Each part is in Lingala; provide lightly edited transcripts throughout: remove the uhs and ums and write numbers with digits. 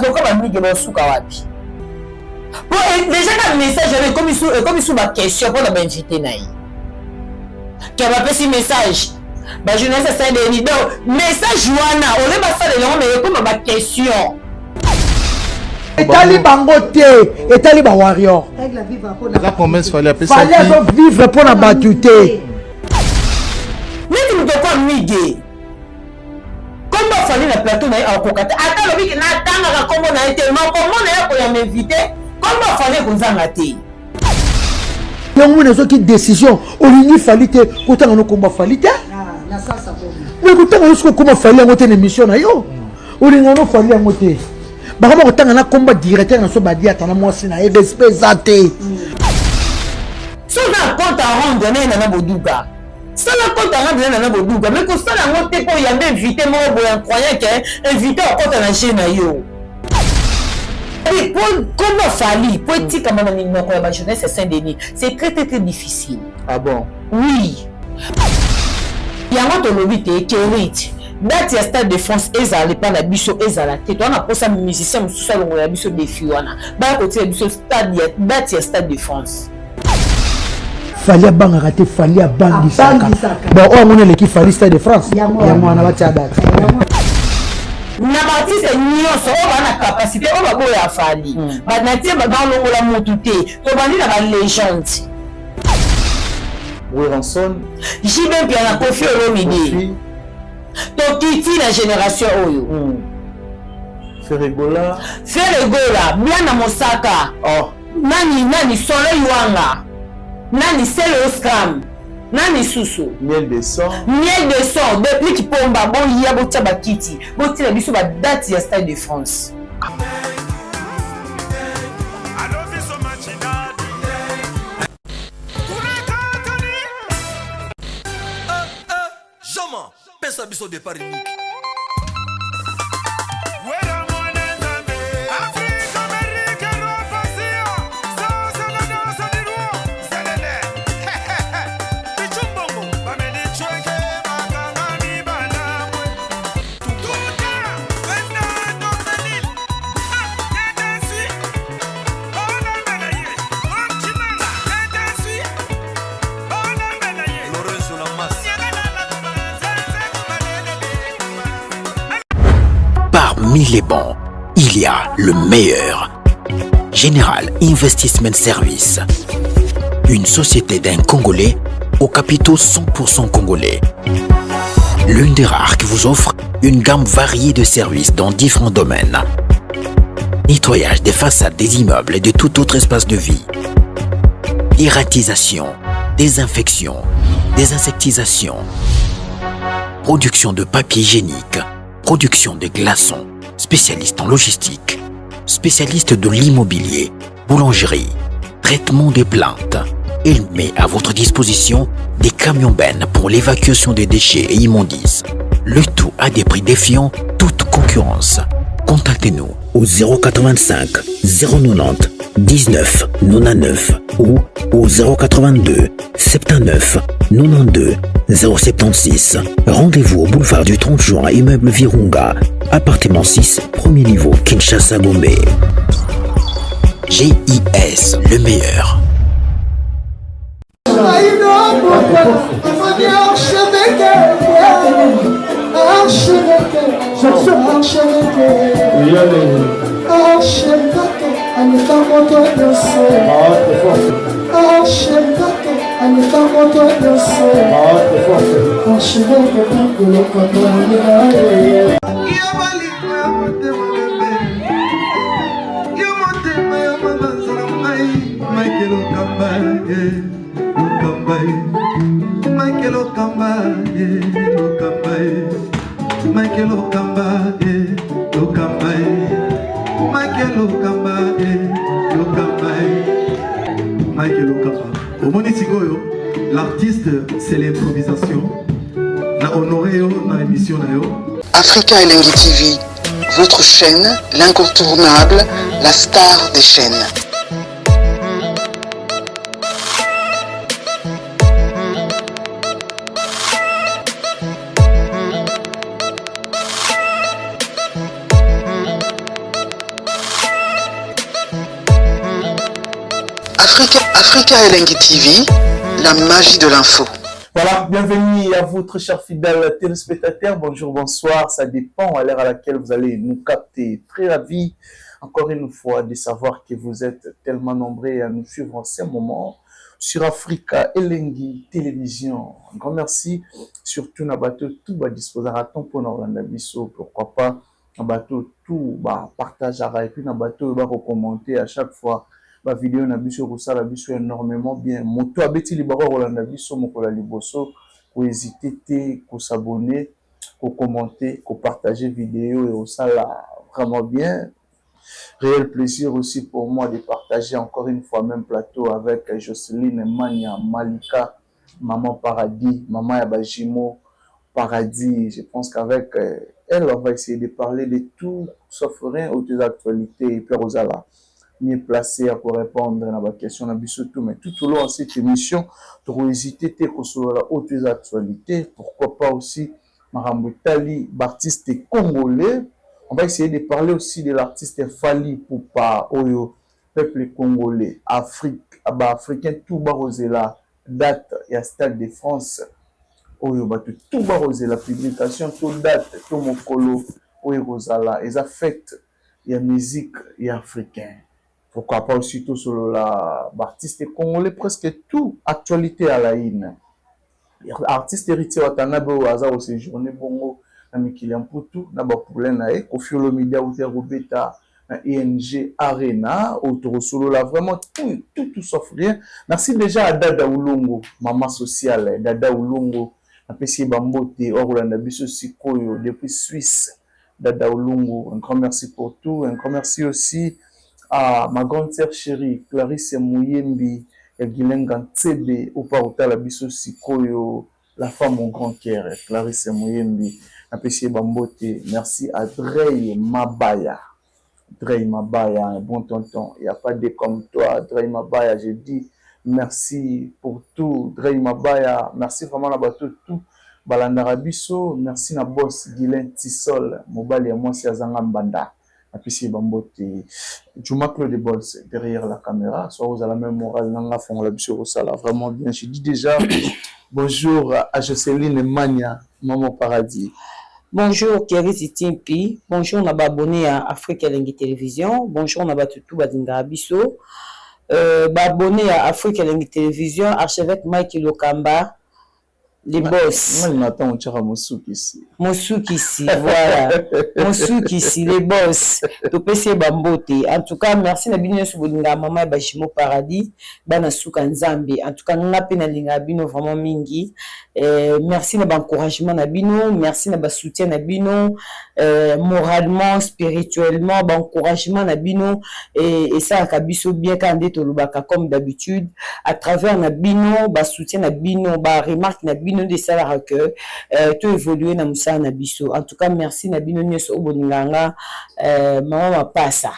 Bato ba mige bosuka wapi? Po eh, déjà ka message wana ekomi su ekomi su ba question pona ba invité na ye. Ke bapesi message ba journaliste ya Saint Denis donc message wana ole basalela yango mais ekoma ba question. Etali bango te, etali ba warrior. Eza promesse Fally apesaki. Fally azo vivre pona batu te. Neti moto kwa mige. Kombo Fally na plateau na ye akokoka te ata alobi ke natangaka kombo na ye te mais okomona ye akoyamba invite kombo Fally ekozanga te. Yango mona ezwaki decision olingi Fally te kotanga no kombo Fally te mais kotanga yo soki okoma Fally yango te na émission na yo olinga no Fally yango te bakoma kotanga na kombo directeur na so badiata na mwasi na ye respect eza te. Soki oza na compte à rendre na ye Nana Boduga Sala compte à rendre na Nana Boduga mais kosala yango te po oyambi invité moko boye en croyant que invité akota na jeu na yo. Po kombo Fally po etikama na minoko ya ba journaliste ya Saint Denis c'est très très très difficile. Ah bon? Oui. Yango tolobi te Kerit date ya stade de France ezala epa na biso ezala te toza na posa musicien mosusu alongola biso defi wana baya kotia biso stade ya date ya stade de France. Fally abangaka te Fally abangisaka bon oyo amoni eleki Fally stade de France yango wana batia date na baartiste nyonso oyo baa na capacité oyo baboya Fally hmm. natie balongola motu te tobandi na balégende Werrason JB Mpiana Koffi Olomide tokiti na génération oyo hmm. Ferre Gola Ferre Gola Blana Mosaka oh. Nani nani soleil wanga nani selo scram nani susu miel de son miel de son deplick pomba boya botia bakiti botiela biso ba date ya stade de france. Jama, pesa biso départ unique. Parmi les bons, il y a le meilleur. General Investissement Service. Une société d'un Congolais aux capitaux 100% congolais. L'une des rares qui vous offre une gamme variée de services dans différents domaines. Nettoyage des façades des immeubles et de tout autre espace de vie. Dératisation, désinfection, désinsectisation, production de papier hygiénique, production de glaçons, spécialiste en logistique, spécialiste de l'immobilier, boulangerie, traitement des plantes. Il met à votre disposition des camions bennes pour l'évacuation des déchets et immondices. Le tout à des prix défiant toute concurrence. Contactez-nous au 085 090 19 99 ou au 082 79 92 076. Rendez-vous au boulevard du 30 juin, immeuble Virunga, appartement 6, premier niveau, Kinshasa Gombe. GIS, le meilleur. Omoni sikoyo l'artiste c'est l'improvisation na honoré yo na émission na yo. Africa Elengi TV, votre chaîne, l'incontournable, la star des chaînes. Africa, Africa Elengi TV, la magie de l'info. Voilà, bienvenue à vous, très chers fidèles téléspectateurs. Bonjour, bonsoir. Ça dépend à l'heure à laquelle vous allez nous capter. Très ravi, encore une fois, de savoir que vous êtes tellement nombreux à nous suivre en ce moment sur Africa Elengi Télévision. Un grand merci, surtout na bato tout ba disposera temps pour na biso, pourquoi pas na bato tout ba partagera et puis na bato ba commenter à chaque fois ba vidéo na biso kosala biso énormément bien. Moto abeti libako kolanda biso mokolo ya liboso, kohésiter te kos'abonner, kocommenter, kopartager vidéo et osala vraiment bien. Réel plaisir aussi pour moi de partager encore une fois même plateau avec Jocelyne Mania Malika, Maman Paradis, Maman ya ba jumeaux Paradis. Je pense qu'avec elle, on va essayer de parler de tout sauf rien autour de l'actualité et puis Rosala mieux placé pour répondre à la question na biso tout. Mais tout au long de cette émission, trop hésiter te kosolola autour des actualités, pourquoi pas aussi makambo etali l'artiste congolais. On va essayer de parler aussi de l'artiste Fally Ipupa oyo peuple congolais, Afrique, ba africain tout barozela date ya Stade de France, oyo bato tout barozela publication to date to mokolo oyo ekozala eza fête ya musique ya africain. Pourquoi pas aussi tosolola baartiste congolais, presque tout actualité à la une. Artiste Héritier Watanabe oyo aza koséjourner bongo na mikili ya Mputu na bapoulain na ye Koffi Olomide, auti ya kobeta na ING Arena, oyo tokosolola vraiment tout, tout, tout sauf rien. Merci déjà à Dada Ulongo, mama sociale Dada Ulongo, napesi ye bambote oyo kolanda biso sikoyo depuis Suisse. Dada Ulongo, un grand merci pour tout. Un grand merci aussi à ma grande sœur chérie Clarisse Mouyembi ya Gilenga Ntsebe opa kotala biso sikoyo, la femme au grand cœur Clarisse Mouyembi, napesi ye bambote. Merci à Drey Mabaya. Drey Mabaya, un bon tonton, il n'y a pas de comme toi. Drey Mabaya, je dis merci pour tout. Drey Mabaya, merci vraiment na bato tout balandaka biso. Merci na boss Guilain Tisol, mobali ya mwasi azanga mbanda, napesi ye bambote. Juma Claude Bols derrière la caméra, soit ozala même moral nanga fongola biso kosala vraiment bien. Je dis déjà bonjour à Jocelyne Mania, Maman Paradis. Bonjour Kerisi Timpi, bonjour na ba abonné ya Afrique Elengi Télévision, bonjour na batu tout balingaka biso. Ba abonné ya Afrique Elengi Télévision, archevêque Mike Lokamba, les boss. Nga nata otiaka mosukisi. Mosukisi, voilà. Mosukisi, les boss. Topesi ye bambote. En tout cas, merci na bino nyonso bolingaka mama ya bajumeaux Paradis, bana suka Nzambe. En tout cas, nga mpe nalingaka bino vraiment mingi. Merci na baencouragement na bino, merci na basoutien na bino, moralement, spirituellement, baencouragement na bino esalaka biso bien. Kaka nde tolobaka comme d'habitude, à travers na bino, basoutien na bino, baremarque na bino nde esalaka que to évolue na mosala na biso. En tout cas, merci na bino nyonso oyo bolingaka nga, mama mapasa.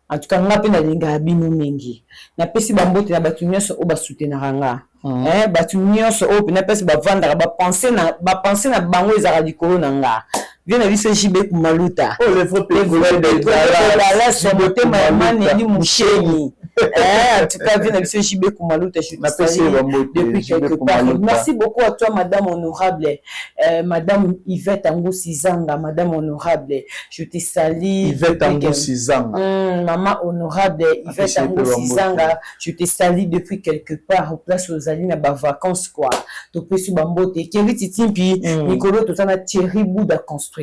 En tout cas, nga mpe nalingaka bino mingi. Napesi bambote na bato nyonso oyo basoutenaka nga. Bato nyonso oyo mpena mpesi bavandaka, bapense na bango ezalaka likolo na nga. Vie na biso JB Kumaluta. Oh, le vrai pétrolier de Dallas, motema ya Maneli Musheni. En tout cas, vie na biso JB Kumaluta, je te salue depuis quelque part. Merci beaucoup à toi, madame honorable, madame Yvette Angoussi Zanga, madame honorable, je te salue. Yvette Angoussi Zanga. Maman honorable Yvette Angoussi Zanga, je te salue depuis quelque part, au place ozali na ba vacances quoi. Topesi bambote. Kerry Titimpi, mikolo toza na Thierry Bouda Construction.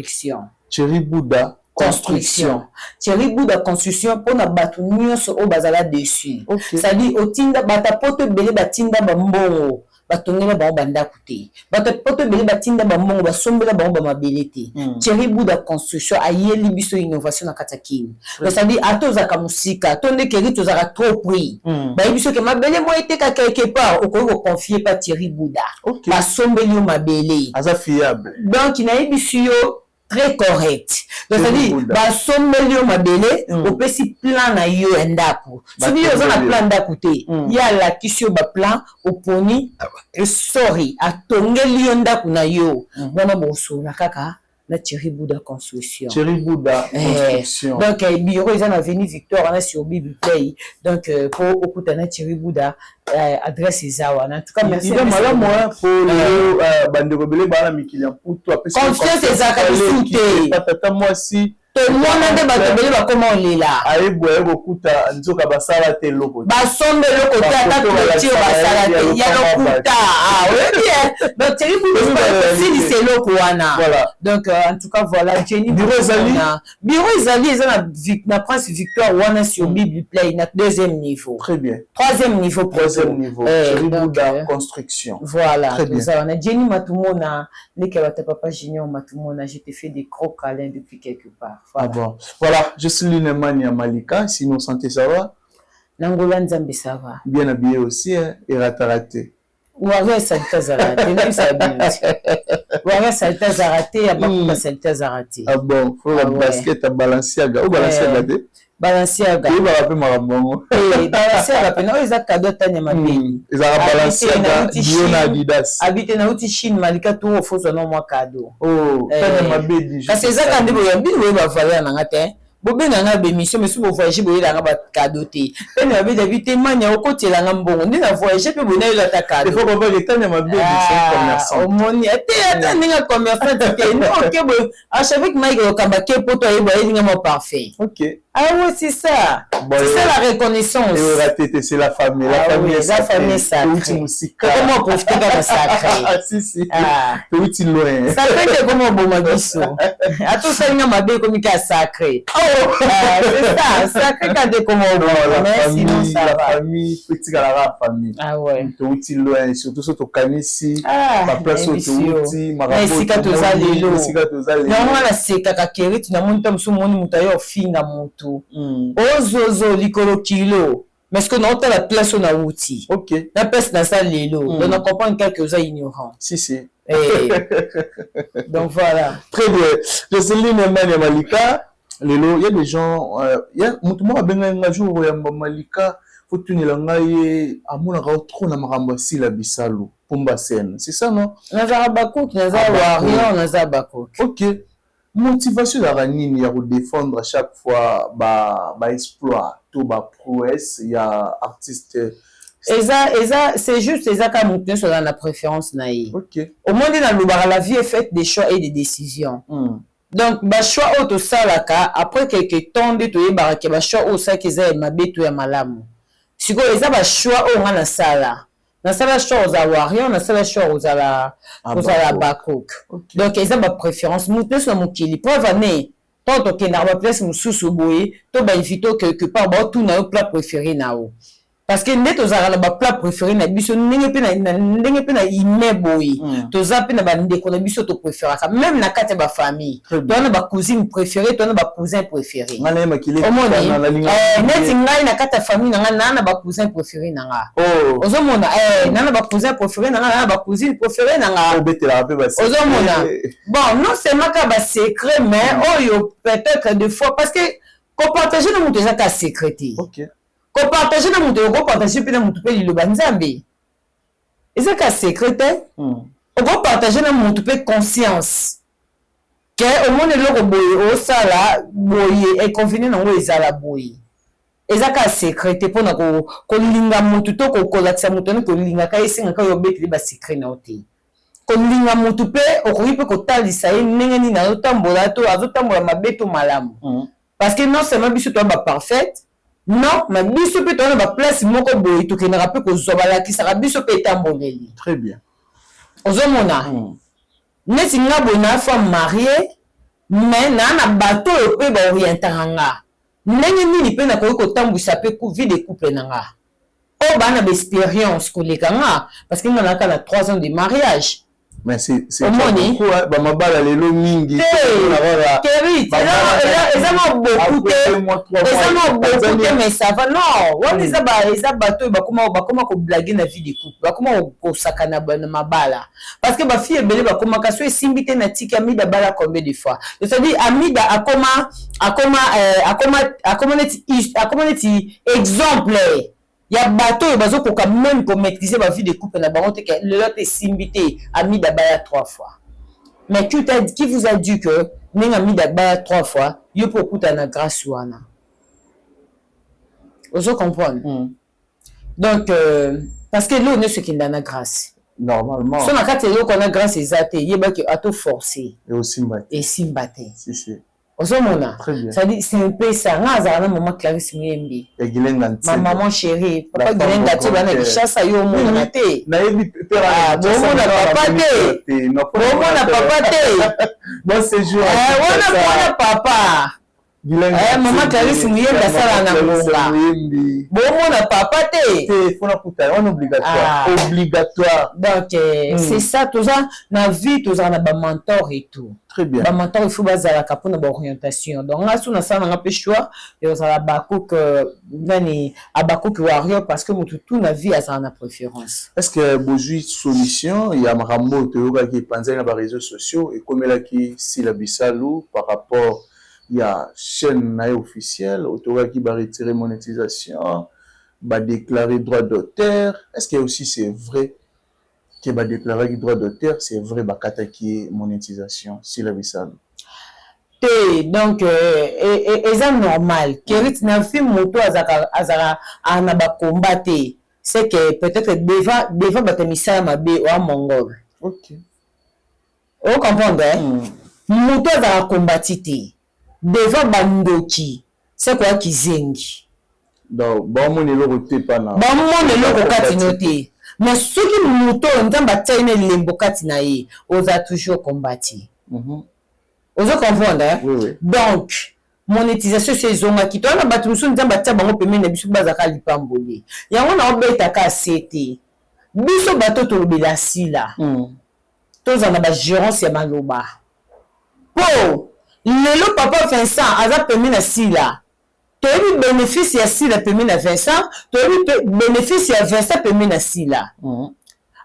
Thierry Bouda Construction. Thierry Bouda Construction mpona bato nyonso oyo bazala dessus. C'est-à-dire otinda bato poto ebele, batinda bambongo, batongela bango bandako te. Bato poto ebele batinda bambongo, basombela bango bamabele te. Thierry Bouda Construction ayeli biso innovation na kati ya Kini. C'est-à-dire ata ozalaka mosika to nde keri tozalaka trop prix, bayebi soki mabele mo eteka quelque part, okoki koconfier pa Thierry Bouda, basombeli yo mabele. Aza fiable. Donc nayebisi yo, très correct. Donc c'est-à-dire basombeli yo mabele, opesi plan na yo ya ndako. Soki yo oza na plan ndako te, ye alakisi yo baplan, oponi, sorry, atongeli yo ndako na yo wana, bosolola kaka. Na Thierry Bouda Construction. Thierry Bouda eh, Construction. Donc eh, bureau eza na avenue Victoire wana sur Bible Play. Donc euh, po okuta na Thierry Bouda euh, adresse eza wana. En tout cas merci. Ida malamu hein po lelo euh, bandeko ebele bana mikili ya Mputu apesi confiance ezalaka lisusu te. Tata mwasi tomona nde bato ebele bakoma olela. Ayebu aye kokuta nzoka basala te eloko te. Basomba eloko te ata clôture basala te ya lokuta ah, oyebi eh? Donc Thierry kosilisa eloko wana. Donc euh, en tout cas voilà Jenny bureau ezali bureau ezali eza na, na Prince Victoire wana sur hmm. Bible Play na deuxième niveau. Très bien. Troisième niveau. Troisième niveau. Eh, Thierry Bouda euh, construction. Voilà. Très bien. Wana Jenny Matumona Leki ya bato ya papa Junior Matumona, je te fais des gros câlins depuis quelque part. Voilà. Ah bon. Voilà, je suis Linemani ya Malika, sinon santé ça va? Nangola Nzambe ça va. Bien habillé aussi, hein, et raté. Warrior salite azala te nayebisaka bino te warrior salite azala te ya bakuka salite azala te. Ah bon, faut la ah basket ya Balenciaga, ou Balenciaga te? Balenciaga. Oyebaka mpe makambo yango. Eh, Balenciaga pena oyo eza cadeau tanya mabe. Hmm, ezalaka Balenciaga bio na Adidas. Abite na uti Chine Malika tour ofozwa na mwa cadeau. Oh, eh, tanya mabe di. Kasi eza ka nde boya bino boye ba valeur na nga te. Bobenga nga ba émission mais soki bo voyager boyela nga ba cadeau te. Tanya mabe dabi te mania okotiela nga mbongo nde na voyager pe boye nayela ata cadeau. Il faut comprendre que tanya mabe di c'est ah, commerçant. Omoni te ata ndenge commerçant te. Non, ok boye Archevêque Mike Lokamba ke poto ayeba ayeli nga mwa parfait. Ok. Ah ouais, c'est ça. Bon, c'est ça la reconnaissance. Et raté, c'est la famille. La ah famille oui, est la famille est sacrée. Comment profiter comme sacré? Ah si si. Ah. Touti loin. Sacré te comment boma biso. Ato salinga mabe komi ka sacré. Oh, ah, c'est ça, sacré quand te comment boma. La Mais famille, sinon ça la va. famille, petit la famille. Ah ouais. Touti loin, surtout surtout kanisi. Ah, ba place oyo towuti na esika toza lelo esika toza lelo yango nga nasekaka keriti namoni ntango mosusu omoni moto aye ofinga motu hmm. ozozo likolo kilo mais ce que naotala place oyo nawuti okay. na place naza lelo mm. donc na comprendre kaka oza ignorant si si eh. Donc voilà. Très bien. Joseline Mania Malika, lelo il y a des gens euh, y a moto moko abengaki nga jour oyamba Malika fotunela ngai ye amonaka trop na makambo ya Sila Bisalu Pomba scène, c'est ça non? Nazaka bakoki, naza Ah, warrior, naza bakoki. Ok. Motivation ezalaka nini ya kodefendre à chaque fois ba, ba exploit to ba prouesse ya artiste? Eza eza c'est juste eza kaka moto nyonso aza na préférence na ye. Ok. Omoni nalobaka la vie est faite de choix et de décisions. Donc ba choix oyo tosalaka après quelque temps nde toyebaka ke ba choix oyo osalaki eza ya mabe to ya malamu. Sikoyo eza ba choix oyo nga nasala. Nasala choix kozala warrior, nasala choix kozala kozala Habacuc. Donc eza ba préférence moto nyonso na mokili preuve ane ntango tokendaka ba place mosusu boye to ba invite yo quelque part baotuna yo plat préféré na yo. Parce que nde tozalaka na ba plat préféré na biso ndenge mpe na ndenge mpe na humain boye toza mpe na bandeko na biso to préféraka même na kati ya ba famille toza na ba cousine préféré toza na ba cousin préféré omoni eh, neti ngai na kati ya famille na ngai naa na ba cousin préféré na nga oh. ozomona eh, naa na ba cousin préféré na nga naa na ba cousine préféré na nga ozomona bon non seulement kaka ba secret mais oyo peut-être des fois parce que kopartage na moto eza kaka secret te okay. Ko partager na moto oko partager pe na moto pe liloba nzambe eza ka secret te mm. oko partager na moto pe conscience ke omoni eloko boye osala boye inconvenient nango ezala boye eza ka secret te mpona kolinga motu to kolakisa moto ani kolingaka ye esengaka yo obeteli basecret na yo te kolinga motu mpe okoki mpe kotalisa ye ndenge nini azotambola to azotambola mabe to malamu mm. Parce que non seulement biso toza ba parfaite non mais biso pe toza na ba place moko boye tokendaka pe kozwa balakisaka biso pe etamboleli. Très bien. Ozomona neti nga boye na femme mariee mais naa na bato oyo pe ba orientaka nga ndenge nini pe nakoki kotambwisa pe vie de couple na nga oyo baa na ba experience koleka nga parce que nga naza kaka na 3 ans de mariage. Mais c'est c'est Omoni? beaucoup hein, ba mabala lelo mingi. Te, Kerith, eza mwa beaucoup te. Eza mwa beaucoup te mais ça va. Non, wana eza ba eza bato oyo bakoma bakoma ko blaguer na vie de couple, bakoma kosakana na mabala. Parce que ba filles ebele bakomaka so esimbi te na tiki Amida abala combien de fois? C'est-à-dire Amida akoma akoma euh, akoma akoma neti akoma neti exemple ya bato oyo bazo koka meme ko maitriser ba vie de couple na bango te ke lelo ata esimbi te Amida abala 3 fois. Mais qui, qui vous a dit que ndenge Amida abala trois fois, yo mpe okutana na grâce wana? Ozo comprendre? Donc parce que eloko nyonso ekenda na grâce. Normalement. So na kati ya eloko wana grâce eza te, yebaki ato forcer eosimba te. Esimba te. Si si. Ozomona? Très bien. C'est-à-dire, c'est un peu ça. Nga azala na mama Clarisse Muyembe. Ya Gilenga Ma Ntsebe. Maman chérie, La papa femme Gilenga au Ntsebe grand na cœur. Kinshasa, yo omona te. Nayebi. Ah, bomona papa te. Bomona papa te. Bon séjour. Eh, wana wana papa. Eh, mama Clarisse Muyembe asala na ngonga. Muyembe. Bomona papa te. Te, faut nakuta wana obligatoire. Ah. Obligatoire. Donc c'est ça, toza na vie, tozala na bamentor et tout. Très bien. Bamentor, il faut bazalaka mpona baorientation. Donc nga so nasala nanga mpe choix ya kozala Abakouk, nani, Abakouk warrior, parce que motu tout na vie azala na préférence. Est ce que bozwi solution ya makambo oyo toyokaki epanzaki na baréseaux sociaux, ekomelaki Sila Bisalu par rapport ya chaîne na ye officielle, oyo toyokaki baretire monétisation, badéclarer droit d'auteur? Est ce que aussi c'est vrai ke badéclaraki droit d'auteur, c'est vrai bakataki ye monétisation, Sila Bisalu? Te, donc eza normal, Kerit. Na fi moto azalaka na bakomba te, c'est que peut-être devant bato ya misala mabe oya mongol. Ocomprendre, eh? Moto azalaka kombati te devant bandoki, c'est koya kizengi. Donc baomona eloko te pana. Bamona eloko kati no te, mais soki moto oyo Nzambe atia ye na elembo kati na ye, oza toujours kombati. Ozo comprendre, eh? Oui. Donc monétisation esi ezongaki. Toza na bato mosusu Nzambe atia bango pembeni na biso, bazalaka lipamboli. Yango na obetaka se te. Biso bato tolobela Sila, tozala na bagérance ya maloba, mpo lelo papa Vincent aza pembeni na Sila. Toyebi bénéfice ya Sila pembeni na Vincent, toyebi mpe bénéfice ya Vincent pembeni na Sila.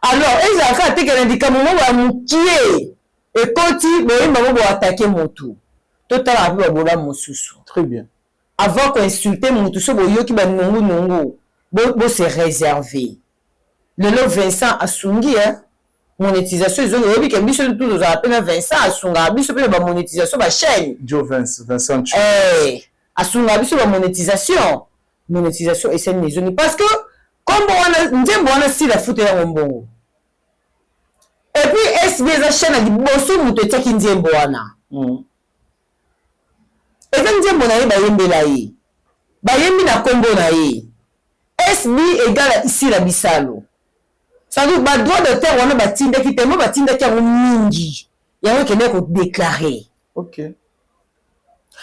Alors ezalaka ateke na likambo moko ya mokie ekoti, boyemba mo boatake motu. Totalaka mpe babolamu mosusu. Très bien. Avant koinsulte motu, so boyoki banungunungu, bose réserve. Lelo Vincent asungi, eh? Monétisation ezongi. Oyebi ke biso tu tozala mpe na Vincent, asungaka biso mpe na bamonétisation bachaîne. Joe Vince, Vincent Chu. Eh, asungaka biso bamonétisation. Monétisation esali ezongi parce que kombo wana, nzembo wana, Sila futa yango mbongo. Et puis SB eza chaîne ya liboso moto etiaki nzembo wana. Eza nzembo na ye, bayembela ye, bayembi na nkombo na ye, SB égale Sila Bisalo. C'est-à-dire badroit d'auteur wana batindaki tellement, batindaki yango mingi, yango ekendeki kodéclare.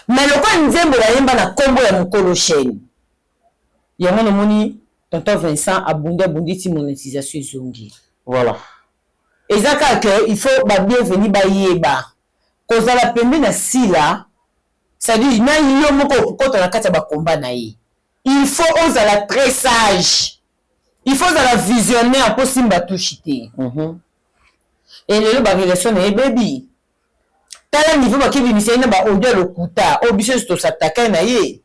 Mais lokola nzembo bayemba na nkombo ya mokolo chaîne, yango namoni tonton Vincent abundi, abundi ti monétisation ezongi. Eza kaka ke il faut babienvenu bayeba kozala pembe na Sila, c'est-à-dire na yo moko okokɔta na kati ya bakomba na ye. Il faut ozala très sage, il faut ozala visionnaire mpo simba tushi te. E lelo barelation na ye bebi, tala niveau bakebimisa ye na baaudio ya lokuta oyo biso nyonso tosataka na ye,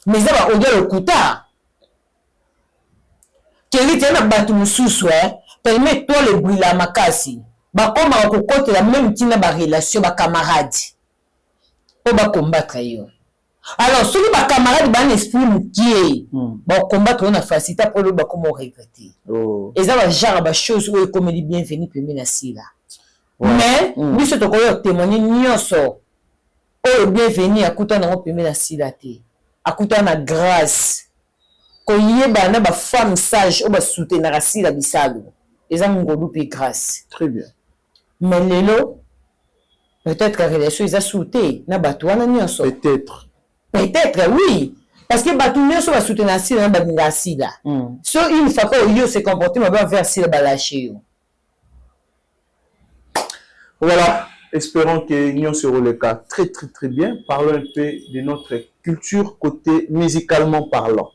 mais eza baaudio ya lokuta. Keri te na bato mosusu, eh, tellement étoile ebrila makasi, bakomaka kokotela même ntina barelation bacamarade mpo bacombattre yo. Alors soki bacamarade baa na esprit mokie, bakokombattre yo na facilité, mpo lobi bakoma oregrete. Eza bagenre ya bachose oyo ekomeli Bienvenu pembe na Sila. Mais biso tokoki kotémoigne nyonso oyo Bienvenu akutana nango pembe na Sila te. Akutana na grâce koyeba na bafemme sage oyo basoutenaka Sila Bisalo, eza ngolu mpe grâce. Très bien. Mais lelo peut-être relation eza su te na bato wana nyonso. Peut-être. Peut-être, oui, parce que bato nyonso basoutenaka Sila na balingaka Sila. So une fois que oyo se comporte mabe envers Sila, balâche yo. Voilà, espérons que nyonso ekoleka très très très bien. Parlons un peu de notre culture côté musicalement parlant.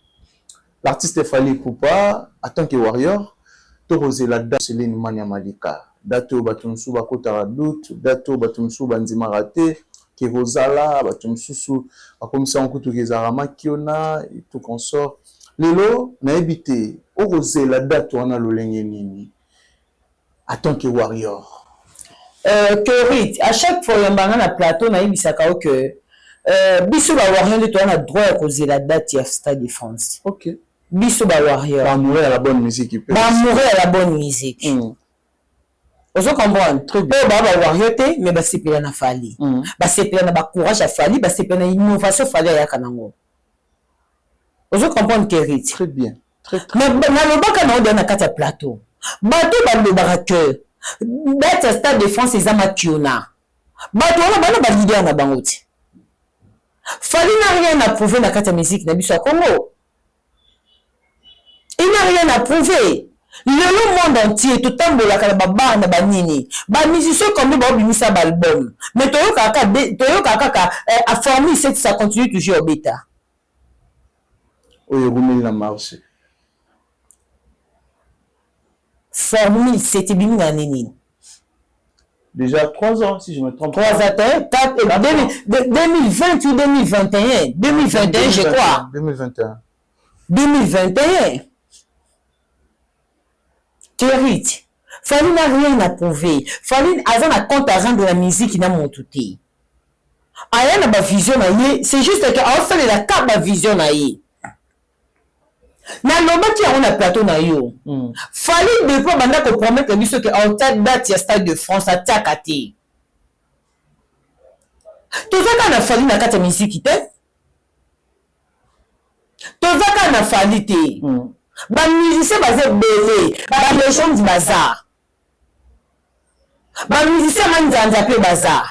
L'artiste Fally Ipupa, en tant que warrior, tokozela date Céline Mania Malika. Date oyo bato mosusu bakotaka doute, date oyo bato mosusu bandimaka te ke kozala, bato mosusu bakomisa yango kutu ezalaka makiona et tout consort. Lelo nayebi te okozela date wana lolenge nini en tant que warrior. Euh, Kerit, à chaque fois oyamba nga na plateau nayebisaka yo que euh, biso ba warrior nde toza na droit ya kozela date ya Stade de France. Ok. Biso ba warrior. Ba amoureux ya la bonne musique. Ba amoureux ya la bonne musique. Ozo comprendre? Très bien. Oyo ba ba warrior te mais basepela na Fally. Basepela na ba courage ya Fally, basepela na innovation Fally ayaka nango. Ozo comprendre Kerit? Très bien. Très, très Mais nalobaka na odia na kati ya plateau. Bato balobaka que date ya Stade de France eza makiona. Bato wana bana ba leader na bango te. Fally n'a rien à prouver na kati ya musique na biso ya Congo. Il n'a rien à prouver. Lelo monde entier totambolaka na ba bar na ba nini. Ba musiciens combien ba bimisa ba album. Mais toyokaka toyokaka kaka eh, a formule 7 ça continue toujours obeta. Oyo erumeli na marché. Formule 7 ebimi na année nini? Déjà 3 ans, si je me trompe. 3 ans, 4, 2020 ou 2021? 2021, je crois. 2021. 2021. Kerit, Fally n'a rien à prouver. Fally aza na compte à rendre la musique na motu te. Aya na ba vision na ye, c'est juste que aosalela ka ba vision na ye. Nalobaki yango na plateau na yo. Fally depuis abanda ko promettre biso que aotia date ya Stade de France atiaka te. Toza kaka na Fally na kati ya musique te. Toza kaka na Fally te. Ba musiciens baza ebele, ba legendes baza. Ba musiciens manzanza pe baza.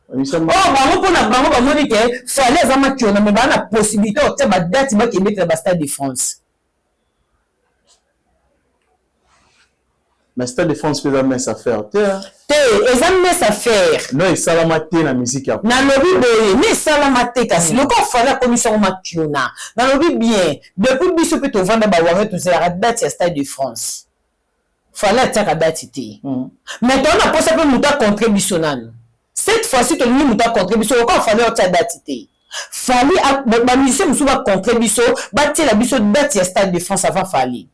Oyo bango mpona bango bamoni ke Fally aza makiona mais baa na possibilité otia ba date bakende na ba Stade de France. Mais Stade de France mpe eza mince affaire te. Te, eza mince affaire. Non, esalama te na musique ya. Nalobi boye, ne esalama te kasi lokola Fally akomisi yango makiona. Nalobi bien, depuis biso mpe tovanda ba warrior tozelaka date ya Stade de France. Fally atiaka date te. Mais toza na posa pe mutu a contre biso nanu. Cette fois-ci tolingi mutu a contre biso lokola Fally atia date te. Fally ba musiciens mosusu ba contre biso, batiela biso date ya Stade de France avant Fally.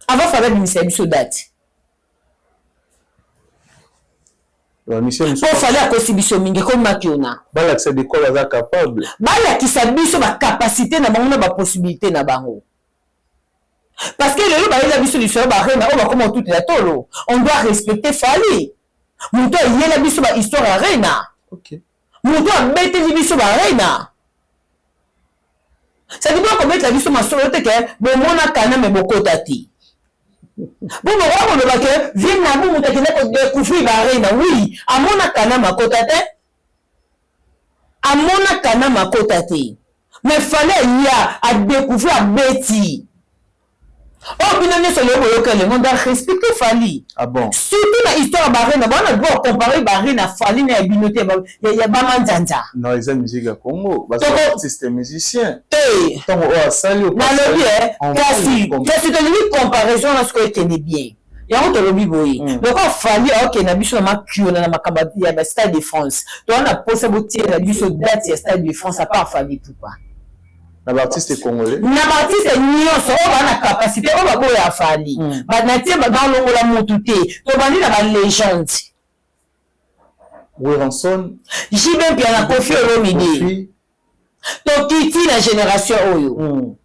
Avant Fally abimisa biso date. Po Fally akosi biso mingi ekomi makiona. Balakisa de quoi baza capable. Balakisa biso ba capacité na bango na ba possibilité na bango. Parce que lelo bayela biso lisolo ba reine oyo bakoma kotutela tolo. On doit respecter Fally. Moto ayela biso ba histoire ya Arena. Okay. Moto abeteli biso ba Arena. C'est-à-dire bakobetela biso masolo te ke bomona kana me bokota te. Bo bokoka koloba ke vie na bo moto akende kodécouvrir ba Arena. Oui, amona kana makota te. Amona kana makota te. Mais fallait aya a découvrir abeti. Oyo bino nyonso lelo boyoka elengo on doit respecter Fally. Ah bon? Surtout na histoire ya Barena, ba na droit comparer Barena Fally na ya bino te ya ba manzanza. Non, eza musique ya Congo, ba artiste musicien. Te. Tango oyo asali nalobi eh kasi kasi tolingi comparaison na sikoyo ekende bien. Yango tolobi boye. Lokola Fally aokende na biso na makiona na makambo ya ba Stade de France. Toza na posa botiela biso date ya Stade de France à part Fally Ipupa. Na ba artiste congolais. Na ba artiste nyonso oyo ba na capacité oyo baboya Fally. Ba natie ba longola mutu te. Tobandi na ba légende. Werrason. JB Mpiana, Koffi Olomide. Tokiti na génération oyo.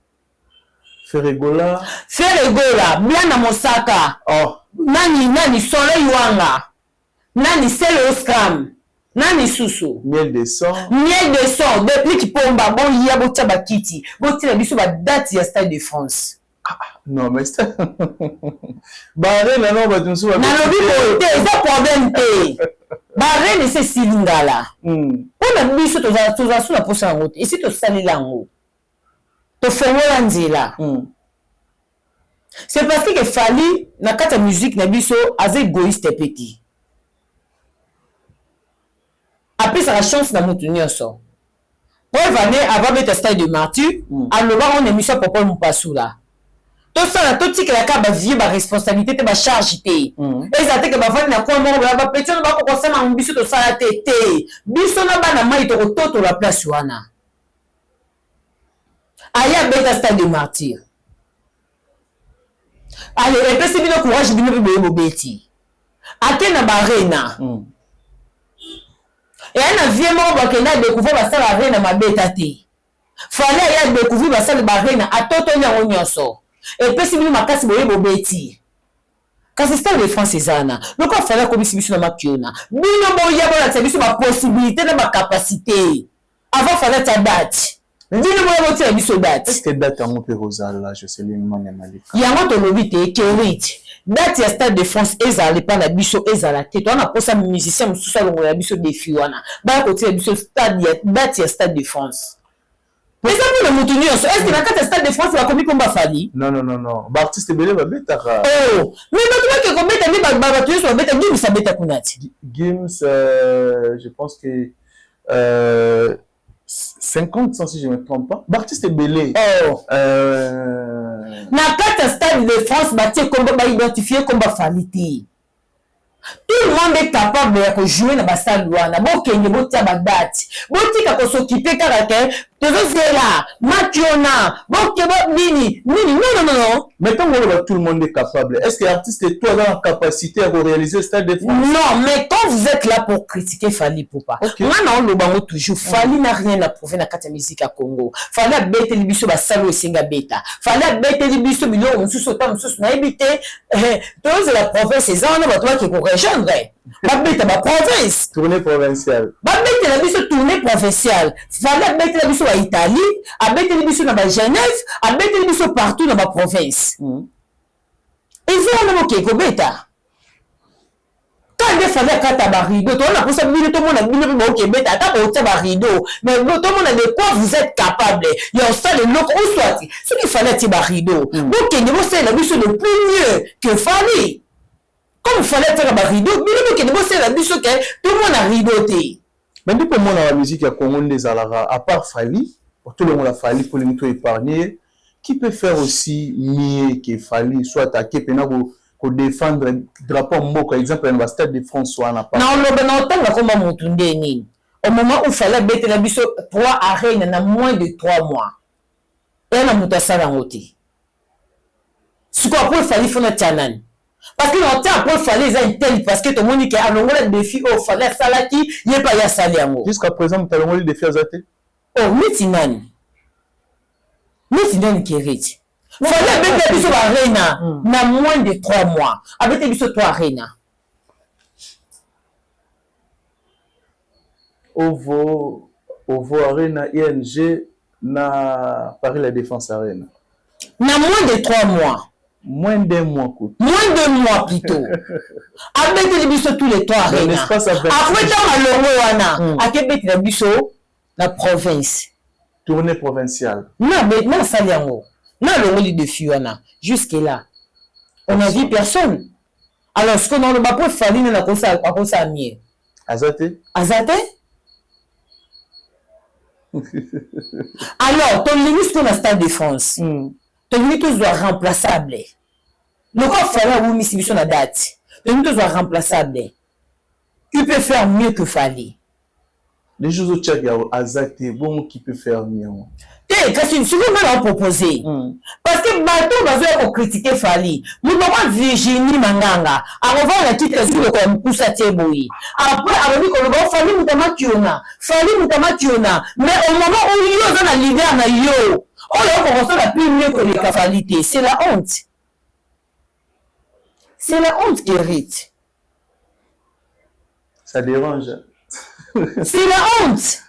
Ferre Gola. Ferre Gola, Blana Mosaka. Oh. Nani nani Soleil Wanga. Nani Selo Scram. Nani susu. Miel de son. Miel de son, Deplick Pomba, boya botia bakiti, botia biso ba date ya Stade de France. Ah, non mais ça Barena non bato mosusu nalobi boye te eza problème te Barena esi esili ngala mpona biso tozala so na posa yango te esi tosalela yango tofongola nzela. C'est parce que Fally na kati ya musique na biso aza egoïste pe te. Apesaka chance na mutu nyonso. Preuve en est avant abeta stade de martyr, alobaka ngo na emission ya Popol Mupasula. Tosala totikela kaka ba vieux ba responsabilité te ba charge te. Ezala te ke bavandi na coin moko ba petit wana bako kosala biso tosala te te. Biso na bana mayi tokototola place wana. Aye abeta stade de martyr. Allez, epesi bino courage bino pe boye bobeti. Ake na ba arena. Eya na vie moko bakenda découvrir basala arena mabeta te. Fally aya découvrir basala ba arena atotoli yango nyonso. Epesi bino makasi boye bobeti. Kasi Stade de France eza wana. Lokola Fally akomisi biso na makiona. Bino boya bolakisa biso ba possibilité na ba capacité. Avant Fally atia date. Bino boya botiela biso date. Est-ce que date yango mpe ekozala Joseline Mania Malika? Yango tolobi te Kerit. Date ya Stade de France ezala epa na biso ezala te. Toza na posa musicien mosusu alongola biso défi wana. Baya kotiela biso stade ya date ya Stade de France. Eza mpona motu nyonso. Est-ce que na kati ya Stade de France bakomi komba Fally? Non, non, non, non. Ba artiste ebele babetaka. Oh, mais bato bake kobeta nde bato nyonso babeta. Gims abeta kuna ti. Gims, je pense que 50 si je ne me trompe pas. Ba artiste ebele. Oh. Na kati ya Stade de France batie kombo, baidentifie komba Fally te. Tout le monde est capable ya kojouer na basale wana. Bokende botia badate, botika kos'occuper kaka ke tozozela makiona boke bo nini nini. Non, non, non, non. Mais tant que tout le monde est capable, est-ce que l'artiste toi a la capacité à réaliser Stade de France? Non, mais quand vous êtes là pour critiquer Fally Ipupa, nga na olobango toujours, Fally n'a rien à prouver na kati ya musique ya Congo. Fally abeteli biso basalo esenga beta. Fally abeteli biso biloko mosusu ota mosusu nayebi te. Tozela province eza wana, bato bake korejoindre, babeta ba province. Tournée provinciale. Babetela biso tournée provinciale. Fally abetela biso ba Italie, abeteli biso na ba Genève, abeteli biso partout na ba province. Eza wana bokei kobeta. Ka nde Fally akata ba rideau, toza na posa bino tomona bino mpe boke beta, ata botia ba rideau, mais tomona de quoi vous êtes capable ya osala eloko. Ou soit soki Fally atie ba rideau, bokende bosalela biso de plus mieux que Fally. Comme Fally atiaka ba rideau, bino bokende bosalela biso ke tomona rideau te. Mais nde komona ba musique ya Congo nde ezalaka, à part Fally, tolongola Fally mpo lingi to épargner, qui peut faire aussi mieux que Fally, soit ake pena ko défendre drapeau mboka, exemple na ba Stade de France wana? Na oloba na otanga komba motu nde nini? Au moment où Fally abetela biso 3 arènes na moins de 3 mois, eya na moto asala yango te. Sikoyo après Fally fona tia nani? Parce que na otia après Fally eza intel, parce que tomoni ke alongola défi oyo Fally asalaki, ye mpe aye asali yango. Jusqu'à présent moto alongoli défi aza te. Oh, neti nani? Neti nani, Kereti? Fally abetela biso ba arena na moins de 3 mois, abeteli biso 3 arena. Ovo Arena, ING na Paris La Défense Arena. Na moins de 3 mois. Moins d'un mois quoi. Moins d'un mois plutôt. Abeteli biso tous les 3 arena. Après ntango alongo wana, akebetela biso na province. Tournée provinciale. Na na asali yango. Na alongoli défi wana. Jusque là, on a vu personne. Alors ce qu'on oloba po Fally nani akosala mieux? Aza te. Aza te. Alors tolingi sikoyo na Stade de France, tolingi tozwa remplaçable. Lokola Fally awumisi biso na date, tolingi tozwa remplaçable qui peut faire mieux que Fally. Les choses otiaka aza te, bongo qui peut faire mieux? Te, kasi soki nga na propose, parce que bato bazoya kocritiquer Fally, moto moko Virginie Manganga akovanda na kiti azwi lokola mokusa tie boye, après alobi koloba o Fally moto amakiona, Fally moto amakiona. Mais au moment où yo oza na leader na yo oyo okokosala plus mieux koleka Fally te, c'est la honte, c'est la honte, Kerit. Ça dérange. C'est la honte.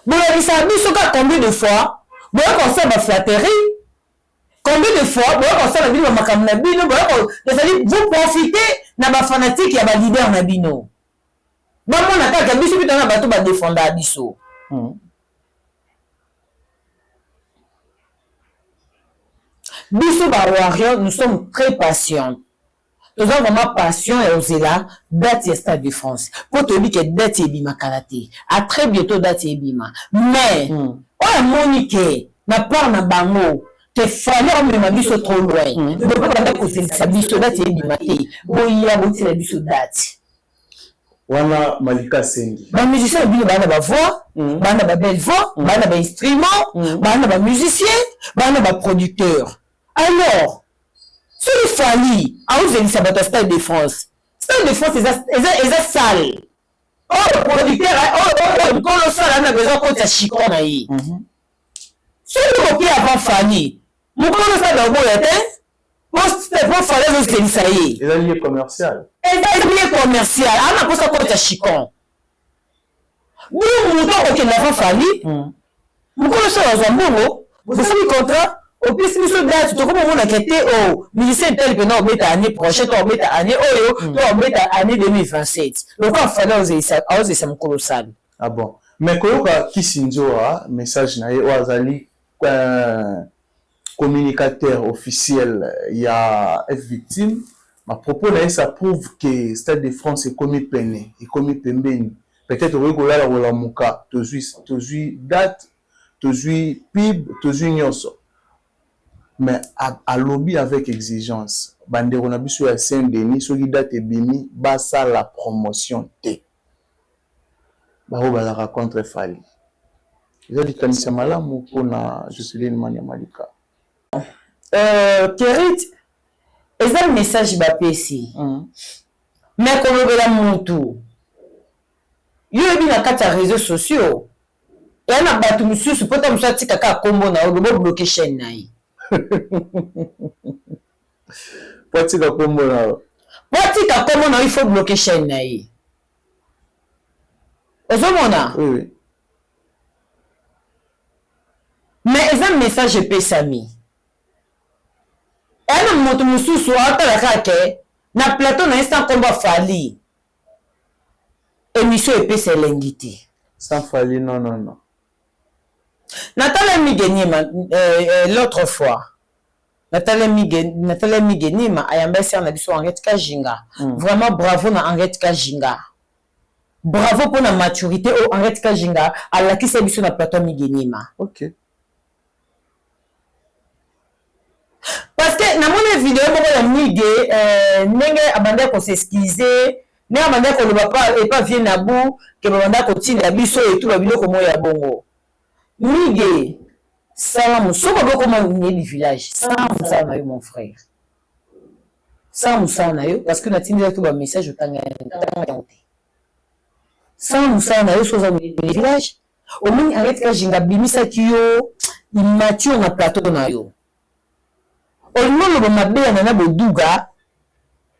Bolakisaka biso kaka combien de fois boya kosala baflatterie, combien de fois boya kosala bino bamakambo na bino, boya ezali vous profitez na bafanatique ya baleader na bino, bamona kaka biso mpe tona bato badefendaka biso. Biso ba warrior, nous sommes très patients. Toza vraiment patient ya ozela date ya Stade de France, mpo toyebi ke date ebima kala te, à très bientôt date ebima. Mais oyo amoni ke na part na bango ke Fally omema biso trop loin, bopo banda kozelisa biso date ebima te, boya botiela biso date. Wana Malika asengi. Bamusicien na bino baa na bavoix, baa na babelle voix, baa na bainstrument, baa na bamusicien, baa na baproducteur. Alors soki Fally aozelisa bato ya Stade de France. Stade de France eza, eza, eza salle oyo producteur oyo nkolo sala na besoin kotisa chicon na ye. Soki okoki avant Fally, mokolo sala oboya te po Fally azozelisa ye. Eza lieu commercial. Eza lieu commercial, aza na mposa kotisa chicon. Bu moto akokende avant Fally, mokolo sala azwa mbongo, bosali contrat, opesi biso date, tokomi omonaka te o musicien tel mpena obeta année prochaine to obeta année oyo to obeta année 2027 lokola Fally aozelisa mokolo sala. Ah bon. Mais koyoka Kisi Nzora message na ye oyo azali communicateur officiel ya F Victime, ba propos na ye ça prouve que Stade de France ekomi pene, ekomi pembeni. Peut-être okoki kolala kolamuka tozui tozui date, tozui pub, tozui nionso. Mais alobi avec exigence ba ndeko na biso ya Saint Denis soki date ebimi basala promotion te. Ba oyo bazalaka contre Fally. Eza likanisi ya malamu pona Jocelyne Mania Malika. Kerit eza message bapesi mais kolobela mutu yo oyebi na kati ya reseaux sociaux eya na batu misusu po ta mosusu atika kaka kombo na yo loba obloque chaine na ye. Po atika kombo na yo. Po atika kombo na yo il faut bloquer chaine na ye. Ozomona? Oui, oui. Mais eza message epesami. Eya na moto mosusu aotala kaka ke na plateau na ye sans kombo ya Fally. Emission epesa elengi te. Sans Fally non non non. Natala Migue Niema l'autre fois. Natala Migue, Natala Migue Niema ayamba sœur na biso Henriette Kajinga. Vraiment bravo na Henriette Kajinga. Bravo pour la maturité oyo Henriette Kajinga alakisa biso na plateau Migue Niema. OK. Parce que namoni video moko ya Migue ndenge abandaki ko s'excuser, ndenge abandaki koloba pa epa vieux Nabou que babandaki kotinda biso et tout ba biloko moko ya bongo. Migue sala soki obi okoma milieu du village, sala mosala na yo mon frère. Sala mosala na yo parce que natindelaki yo ba message otanga yango te. Sala mosala na yo soki oza milieu du village. Omoni Henriette Kajinga abimisaki yo immature na plateau na yo. Olingi oloba mabe ya Nana Boduga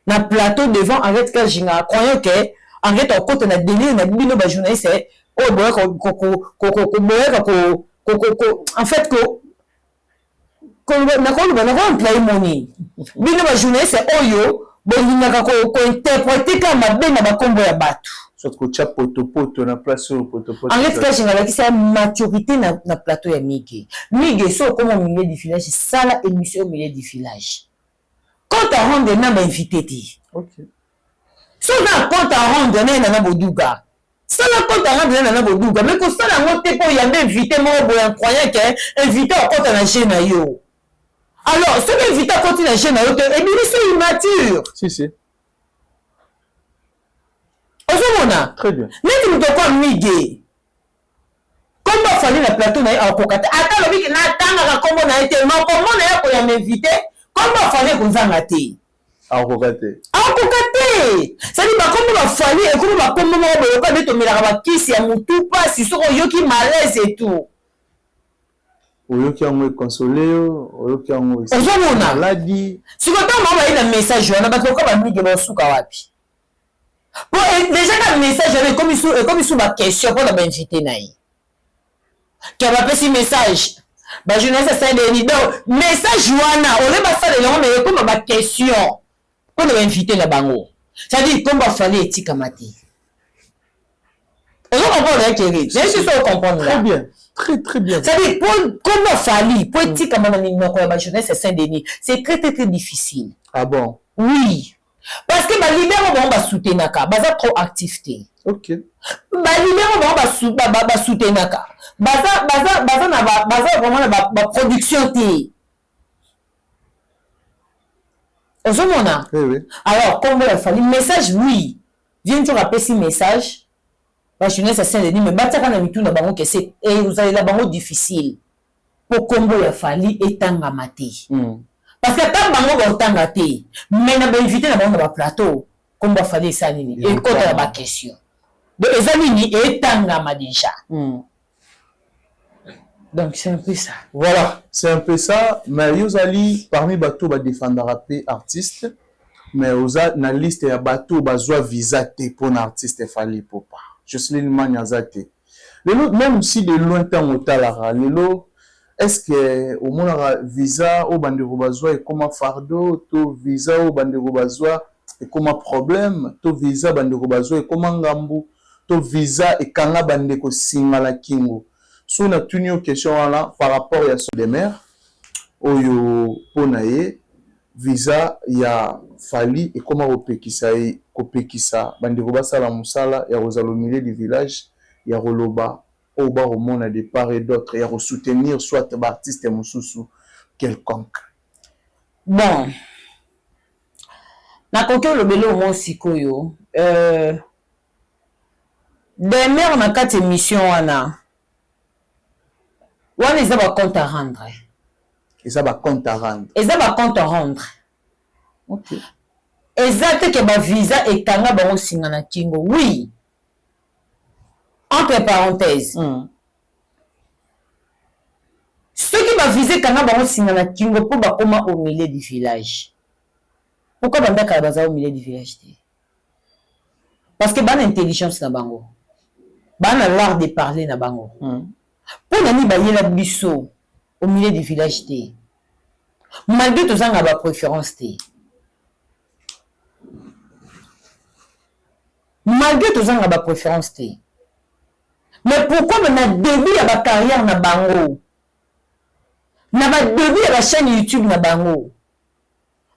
na plateau devant Henriette Kajinga croyant que Henriette akokota na delire na bino ba journaliste oyo boyaka boyaka ko en fait ko nakoloba nako employe moni bino ba journaliste oyo bolingaka ko interprete kaka mabe na bakombo ya bato. Soit kotia potopoto na place oyo potopoto. Henriette Kajinga alakisi ya maturité na plateau ya Migue. Migue so okoma au milieu du village sala émission au milieu du village. Compte à rendre na ba invité te. OK. So oza na compte à rendre na ye Nana Boduga. Sala compte à rendre na Nana Boduga mais kosala yango te po oyambi invité moko boye en croyant que invité akota na jeu na yo. Alors soki invité akoti na jeu na yo te ebimisi immature. Si si. Ozomona? Très bien. Neti moto okwa Migue. Kombo afandi na plateau na ye akoka te. Ata alobi ke natangaka kombo na ye te, mais okomona ye akoyamba invité, kombo afandi ekozanga te. Akoka te. Akoka te. C'est-à-dire bakombo ba Fally ekomi bakombo moko boye lokola nde tomelaka bakisi ya mutu pasi soki oyoki malaise et tout. Oyoki yango e console yo, oyoki yango Ozomona? maladi. Sikoyo ntango bango baye na message wana bato lokola ba Migue baosuka wapi? Po dejà ka message wana ekomi su ekomi su ba question pona ba invité na ye. Ke bapesi message ba journaliste ya Saint Denis donc message wana au lieu basalela yango mais ekoma ba question pona ba invité na bango. C'est-à-dire kombo ya Fally etikama te. Ozo comprendre hein Kerry? Nayebi te soki o comprendre nga. Très bien. Très très bien. C'est-à-dire po kombo ya Fally po etikama na minoko ya ba journaliste ya Saint Denis, c'est très très très difficile. Ah bon? Oui. Parce que ba leader oyo bango ba soutenaka baza trop actif te. OK. Ba leader oyo bango ba ba soutenaka baza baza baza na ba baza vraiment na ba, ba production te. Ozomona? Oui, oui. Alors kombo ya Fally message oui. Vieux Ntshoka apesi message ba journaliste ya Saint Denis mais batiaka na mitu na bango que c'est ezalela bango difficile po kombo ya Fally etangama te. Parce que ata bango baotanga te mais na ba invité na bango na ba plateau. Kombo ya Fally esala nini? Ekota na ba question. Donc eza nini? Etangama déjà. Donc c'est un peu ça. Voilà, c'est un peu ça. Mais yo ozali parmi bato ba défendaka pe artiste, mais oza na liste ya bato bazwa visa te pona artiste Fally Ipupa. Jocelyne Manya aza te. Lelo même si de loin ntango otalaka lelo, est-ce que omonaka visa oyo bandeko bazwa ekoma fardeau, to visa oyo bandeko bazwa ekoma problème, to visa bandeko bazwa ekoma ngambu, to visa ekanga bandeko singa na kingo? So natuni yo question wana par rapport ya de mer oyo mpo na ye visa ya Fally ekoma kopekisa ye, kopekisa bandeko basala mosala ya kozala au milieu du village, ya koloba oyo bakomona de part et d'autre, ya kosoutenir soit baartiste mosusu quelconque. Bon, nakoki olobela omo sikoyo demer na kati émission wana wana eza bacompte à rendre. Eza bacompte à rendre. Eza bacompte à rendre. Eza te ke bavisa ekanga bango singa na kingo. Oui, entre parenthèses, soki bavisa ekanga bango singa na kingo mpo bakóma au milieu du village, pourquoi bandakala baza au milieu du village te? Parce que bana intelligence na bango, bana l'art de parler na bango. Mpo na nini bayela biso au milieu du village te, malgré tozanga bapréférence te, malgré tozanga bapréférence te? Mais pourquoi na début ya bacarrière na bango, na badébut ya bachaîne YouTube na bango,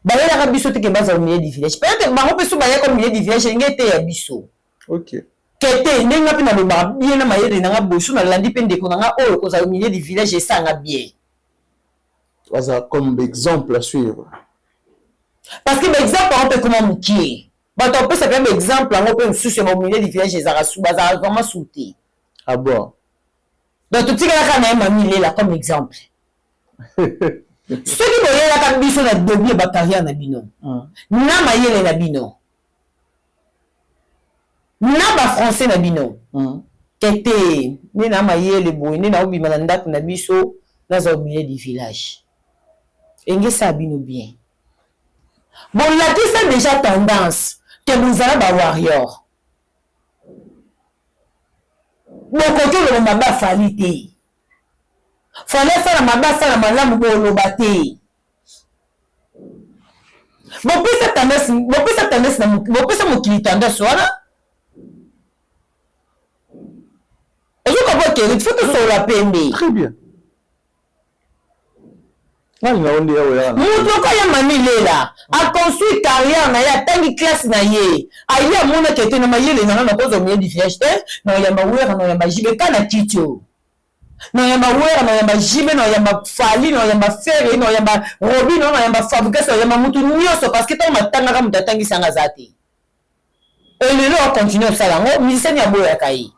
bayelaka biso te ke baza au milieu du village? Peut-être bango mpe so bayaka au milieu du village, elingi eteya biso. Ke te, ndenge nga mpe nalobaka bien na mayele na nga boye, so nalandi mpe ndeko na nga oyo kozala au milieu du village esanga bien. Baza comme exemple à suivre. Parce que baexemple yango mpe ekoma mokie. Bato bapesa mpe baexemple yango mpe mosusu ya bamilieu du village ezalaka su, bazalaka vraiment su te. Ah bon? Donc totikalaka na ye Mami Lela comme exemple. Soki boyelaka biso na début ya bacarrière na bino, na mayele na bino, na bafrançais na bino, ke te, nde na mayele boye, nde naobima na ndako na biso, naza au milieu du village, enge esala bino bien. Bolakisa déjà tendance ke bozala bawarrior, bokoki oloba mabe afali te. Fali asala mabe, asala malamu, boloba te. Bopesa tendance, bopesa tendance na bopesa mokili tendance wana. Ozoka po keri faut tosolola pembe. Très bien. Moto oko ya Mami Lela aconstruire carrière na ye, atangi classe na ye, aye amonaki ete na mayele na nga nakozwa milieu du village te, na oyamba Wera, na oyamba JB ka na kiti oyo, na oyamba Wera, na oyamba JB, na oyamba Fally, na oyamba Ferre, na oyamba Robino, na oyamba Fabrigas, na oyamba mutu nyonso, parce que ntango matangaka moto atangisanga aza te. Elelo akontinue kosala yango, musicien aboyaka ye.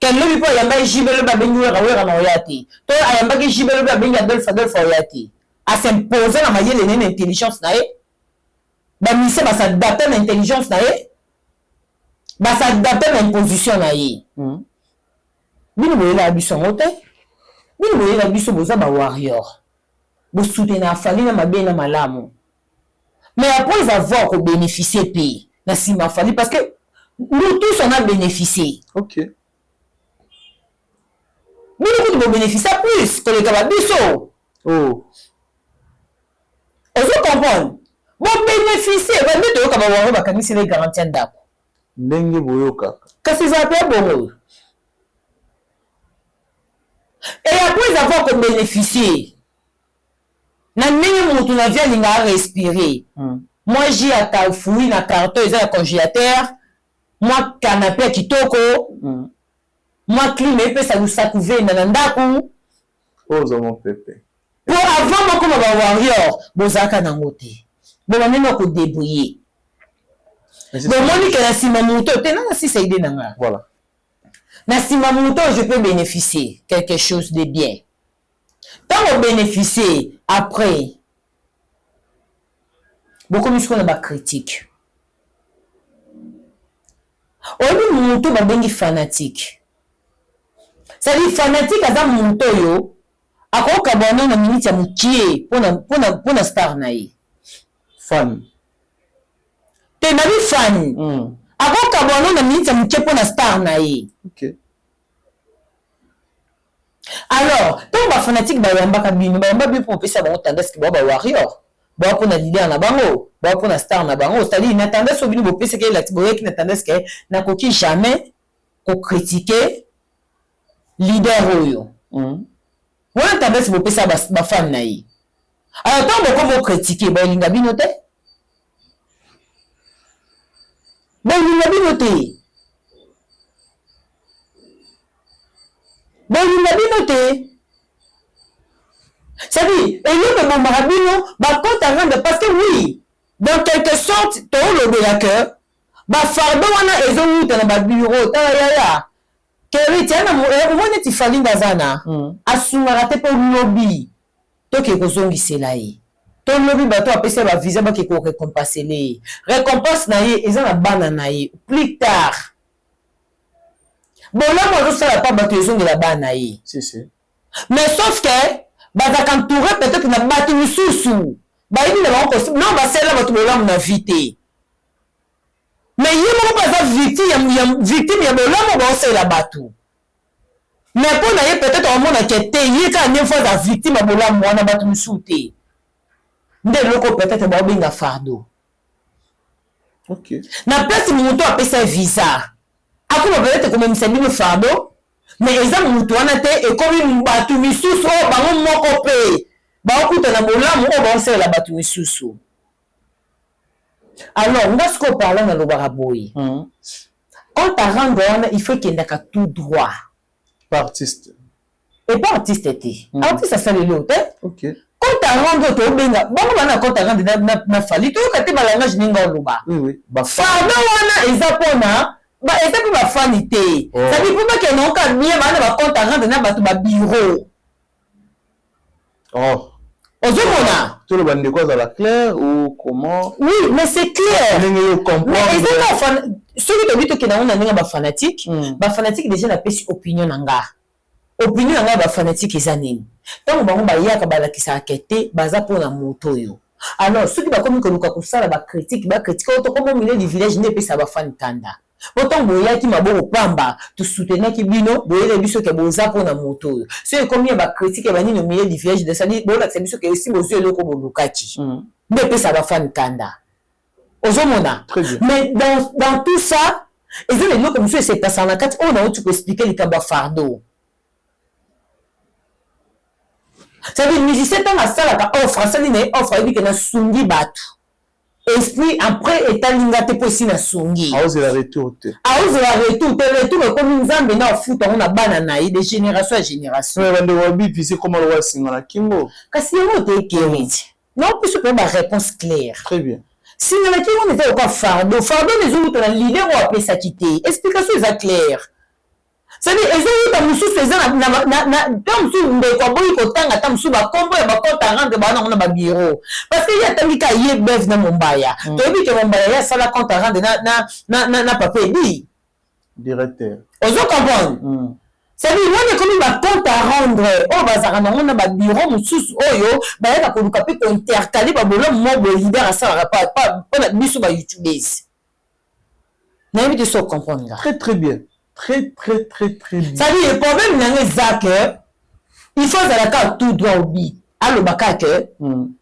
Ken lobi mpo ayambaki JB, lobi abengi Wera, Wera na oya te. To ayambaki JB, lobi abengi Adolphe, Adolphe oya te. Asimpose na mayele na ye, na intelligence na ye. Bamusicien basadapte na intelligence na ye, basadapte na imposition na ye. Bino boyelaka biso yango te. Bino boyela biso boza bawarrior, bosoutenaka Fally na mabe na malamu, mais après avoir kobénéficier mpe na nsima Fally, parce que nous tous on a bénéficié. Bino kutu bobénéficia plus koleka babiso. Oh. Ozo comprendre, bobénéficie bande toyoka bawango bakangisi na garantie ya ndako. Ndenge boyokaka. Kasi ezala mpe ya bongo. Et après avoir kobénéficie na ndenge motu na vie alingaka respirer, mwa jus ya fruit na carton eza ya congélateur, mwa canapé ya kitoko, mwa clim epesa lusaku venda na ndako. Oyo oza mopepe. Po avant bokoma bawarrior, bozalaka nango te. Boba ndenge ya kodébrouiller, bomoni ke na nsima moto te nanga sisa idée na nga. Voilà. Na nsima moto, je peux bénéficier quelque chose de bien. Ntango bénéficier, après bokomi sikoyo na bacritique. Oyebi mutu babengi fanatique? C'est-à-dire fanatique aza mutu oyo akokabwana na minute ya mukie pona pona pona star na ye. Fan. Te nabi fan. Akokabwana na minute ya mukie pona star na ye. Okay. Alors, tango ba fanatiques bayambaka bino, bayamba bino po bopesa bango tendance que boa ba warrior, boa pona leader na bango, boa pona star na bango, c'est à dire na tendance oyo bino bopesaki elakisi boyaki na tendance que nakoki jamais ko critiquer leader oyo. Wana tendance bopesa ba, ba fan na ye. Alors tango bokomi ko critiquer, bakolinga bino te. Bolinga bino te. Bolinga bino te. C'est-à-dire, eloko ebomaka bino, ba compte à rendre, parce que oui, dans quelque sorte, tolobela que ba fardeau wana ezowuta na ba bureau, tala yaya, Kerry, tia na omoni neti Fally nde aza na, asungaka te po lobi toke kozongisela ye. To lobi bato apesi ye ba visa bake ko recompensele ye. Recompense na ye eza na bana na ye plus tard. Bolamu azosala pa bato ezongela bana na ye. Si, si. Mais sauf que bazalaka entouré peut-être na bato misusu bayebi na bango non basalela bato bolamu na vie te. Mais ye moko mpe aza victime ya, ya, victime ya bolamu baosalela bato. Mais mpo na ye peut-être akomona ke te ye kaka nde fo aza victime ya bolamu wana bato misusu te. Nde eloko peut-être baobenga fardeau. Okay. Na place moto apesa ye visa akoma peut-être komemisa bino fardeau, mais eza moto wana te, ekomi bato misusu oyo bango moko mpe baokutana bolamu oyo baosalela bato misusu. Alors nga sikoyo parlant nalobaka boye, compte à rendre wana il faut ekendaka tout droit. Pas artiste. Et pas artiste te. Artiste asali eloko te. Okay. Compte à rendre oyo tobenga bango bana compte à rendre na, na, na Fally toyoka te ba langage ndenge oloba. Oui, oui. Ba fardeau wana eza pona ba eza pe ba fani te. Oh. Ça dit po bakende oka bien bana ba compte à rendre na bato ba bureau. Oh. Ozomona? Toloba ndeko azala clair ou comment? Oui, mais c'est clair. Ndenge yo comprendre. Mais eza ka fan soki tobi tokende yango na ndenge ya ba fanatique, ba fanatique déjà napesi opinion na nga. Opinion na nga ya ba fanatique eza nini? Tango bango bayaka balakisaka ke te baza pona moto oyo. Alors soki bakomi koluka kosala ba critique, ba critique oyo tokomi au milieu du village nde epesaka ba fan kanda. Po tango boyaki maboko pamba, to soutenaki bino, boyelaki biso ke boza pona moto oyo. Soki ekomi ya ba critique ya ba nini au milieu du village, c'est à dire bolakisa biso ke esi bozui eloko bolukaki. Nde epesaka ba fan kanda. Ozomona? Mais dans, dans tout ça, eza na eloko mosusu esepasaka na kati oyo nauti ko expliquer likambo ya fardeau. C'est-à-dire musicien ntango asalaka offre, asali na ye offre, ayebi ke nasungi bato. Esprit après etali nga te po esi nasungi. Aozela retour te. Aozela retour te, retour ekomi Nzambe nde afuta yango na bana na ye de génération à génération. Mais bandeko babi visa ekoma lokola singa na kingo. Kasi yango te Kerith. Naopesa mpenza ba réponse claire. Très bien. Singa na kingo wana eza lokola fardeau. Fardeau wana ezowuta na leader oyo apesaki te. Explication eza claire. C'est-à-dire ezowuta mosusu eza na, na, na, na, ntango mosusu ndeko aboyi kotanga ata mosusu bakombo ya bacompte à rendre baa nango na babureau. Parce que ye atangi kaka ye Bev na Mombaya. Toyebi ke Mombaya ye asala compte à rendre na, na, na, na, na Papa Edi. Directeur. Ozo comprendre? C'est-à-dire wana ekomi ba compte à rendre oyo bazalaka nango na ba bureau mosusu oyo bayaka koluka mpe ko intercaler ba bolamu moko boye leader asalaka pa, pa, mpo na biso ba youtubeuses. Nayebi te soki o comprendre nga. Très très bien. Très très très très bien. C'est-à-dire problème na nga eza que il faut azala kaka tout droit au but. Aloba kaka que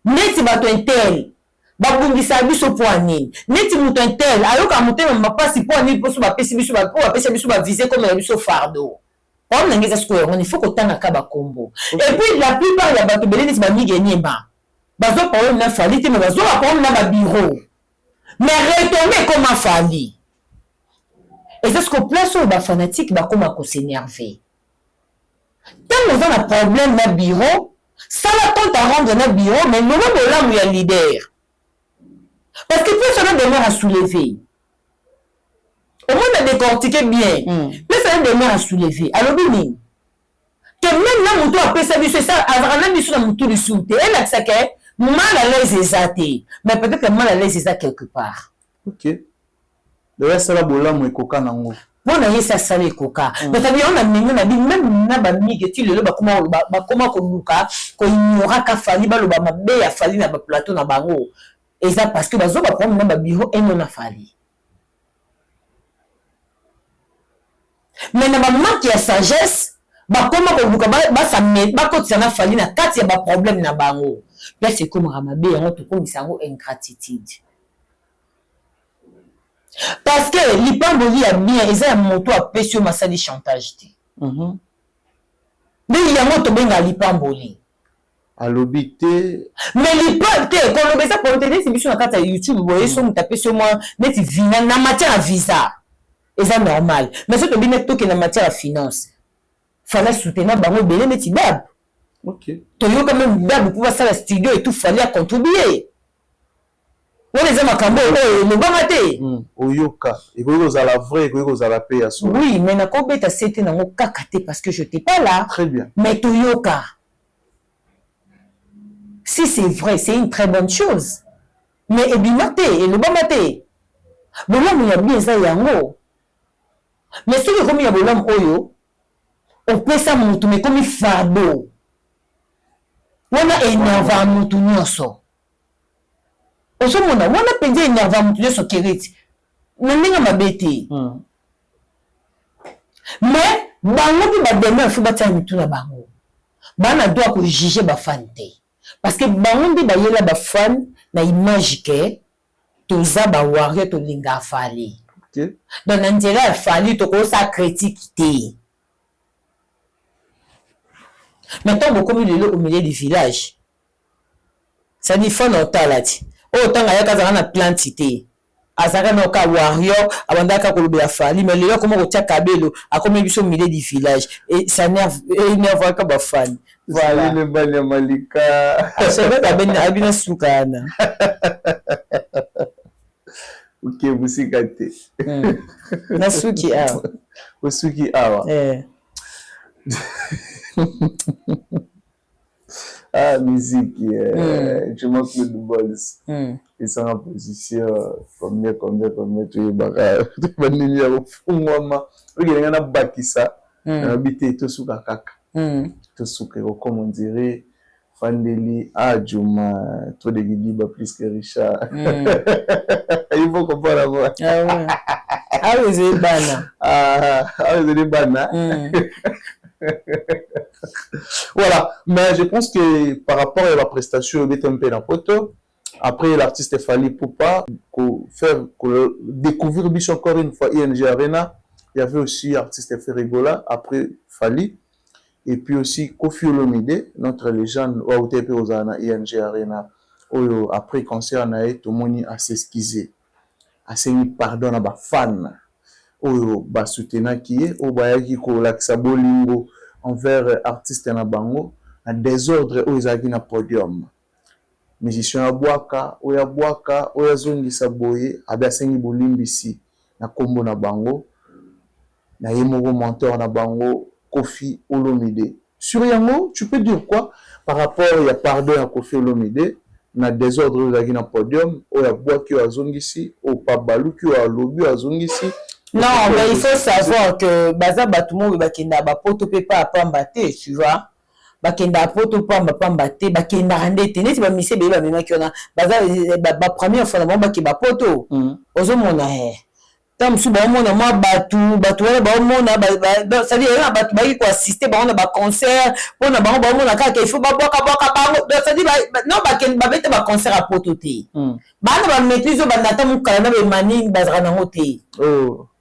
neti bato intel babungisaka biso mpo ya nini? Neti moto intel ayokaka motema mapasi mpo ya nini? Mpo so bapesi biso ba, mpo bapesa biso ba visa ekomela biso fardeau. Problème na nga eza sikoyo yango wana, il faut kotanga kaka ba kombo. Et puis la plupart ya bato ebele neti ba Migue Niema bazwa problème na Fally te mais bazwa ba problème na ba bureau. Mais retombe ekoma Fally. Eza sikoyo place oyo ba fanatique bakoma ko s'enerver. Tango oza na problème na bureau, sala compte à rendre na bureau mais loba bolamu ya leader. Parce que place wana demeure à soulever. Omoni na décortiquer bien. Place wana demeure à soulever. Alobi nini? Que même na moto apesa biso esa azalaka na biso na mutu lisusu te. Elakisa que mal à l'aise eza te. Mais peut-être mal à l'aise eza quelque part. Ok. Donc asala bolamu ekoka nango. Mpo na ye si asala ekoka. Mais ça yango na ndenge na bi meme na ba migue ti lelo bakoma bakoma koluka ko ignoraka Fally, baloba mabe ya Fally na ba plateau na bango. Eza parce que bazo ba problème na ba bureau eno na Fally. Mais na ba manque ya sagesse bakoma koluka bakotisa na Fally na kati ya ba problème na bango. Place ekomaka mabe yango tokomisa yango ingratitude. Parce que lipamboli ya bien eza ya moto apesi yo masali chantage te. Nde yango tobengaka lipamboli. Alobi te. Mais lipa te koloba eza problème te, neti biso na kati ya YouTube boye so moto apesi yo mwa neti vina na matière ya visa eza normal, mais so tobi neti tokende na matière ya finance, Fally asoutenant bango ebele neti Dab. Toyoka meme Dab mpo basala studio et tout, Fally a contribuer. Wana eza makambo oyo elobama te. Oyoka ekoki kozala vrai, ekoki kozala pe ya solo. Oui, mais nakobeta sete nango kaka te parce que je t'ai pas là. Très bien. Mais toyoka. Si c'est vrai, c'est une très bonne chose. Mais ebima te, elobama te. Bolamu ya bien eza yango. Mais soki ekomi ya bolamu oyo opesa mutu mais ekomi fardeau. Wana enerva mutu nyonso. Ozomona wana penza enerva mutu nyonso Kerith. Na ndenge mabe te. Mais bango pe ba demeure faut batia mitu na bango. Ba na droit ko juger ba fan te. Parce que bango nde bayela ba fan na image que toza ba warrior tolingaka Fally. Donc na nzela ya Fally tokosala critique te. Mais tango bokomi lelo au milieu du village, c'est à dire fan otala ti oyo tango ayaka azalaka na plante te. Azalaka nao kaka warrior, abandaka kaka kolobela Fally, mais lelo akoma kotia kabelo, akomi biso milieu du village et ça nerve, enervaka ba fans. Voilà. Salut le banya Malika. Archevêque abeni abina suka wana. Ok, musika te. Na suki awa. Osuki awa. Eh. Ah, musique, je manque le bols. Esanga position combien combien combien toyebaka banini ya kofungwama oyo elinga nabakisa nayebi te, tosuka kaka, tosuka ekokoma on dirait fandeli ah Juma trop de kidiba plus que Richard, il faut comprendre moi. Ah ouais, awa ezali bana. Ah, awa ezali bana. Voilà, mais je pense que par rapport à la prestation BTMP na poto, après l'artiste Fally Ipupa faire découvrir biso encore une fois ING Arena, il y avait aussi artiste Ferre Gola après Fally, et puis aussi Koffi Olomide, notre légende oyo auti mpe kozala na ING Arena, oyo après concert na ye tomoni as'excuse, asengi pardon na bafan oyo basoutenaki ye, oyo bayaki kolakisa bolingo envers artiste na bango, na désordre oyo ezalaki na podium, musicien abwaka oyo, abwaka oyo, azongisa boye, abe asengi bolimbisi na nkombo na bango, na ye moko mentor na bango Koffi Olomide. Sur yango, tu peux dire quoi par rapport ya pardon ya Koffi Olomide na désordre oyo ezalaki na podium, oyo abwaki, oyo azongisi, oyo pa baluki, oyo alobi, oyo azongisi? Non, mais il faut savoir que baza bato moko bakendaka bapoto mpe pa pamba te, tu vois. Bakendaka poto pamba pamba te, bakendaka nde te neti bamise ebele bamemaki wana, baza ba première fois na bango bake bapoto. Ozomona he ntango mosusu baomona mwa bato, bato wana baomona, c'est-à-dire eza na bato bayaki koassiste bango na baconcert, mpona bango baomona kaka il faut babwakabwaka bango. Donc c'est-à-dire non, bakende babeta baconcert ya poto te, baa na bamaîtrise oyo banda ata mokala na bemanini bazalaka nango te.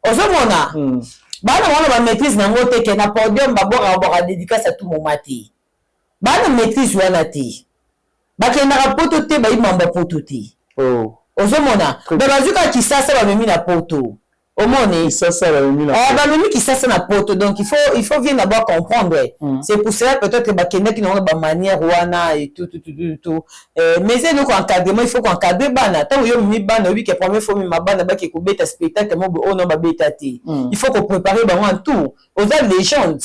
Ozomona bana wana bamaîtrise nango te ke na podium babwakaka bwaka dédicace à tout moment te. Baa na maîtrise wana te, bakendaka poto te, bayimamba poto te. Ozomona me bazwi kaka kisasa bamemi na poto, omoni. Kisasa bamemi na Bamemi kisasa na poto. Donc il faut bien d'abord comprendre. C'est pour cela peut-être bakendaki nango na bamanière wana et tout, tout, tout, tout, tout. Mais eza eloko encadrement, il faut koencadre bana. Ntango yo omemi bana, oyebi ke première fois omema bana bake kobeta spectacle moko oyo no babeta te, il faut kopréparer bango en tout. Oza légende,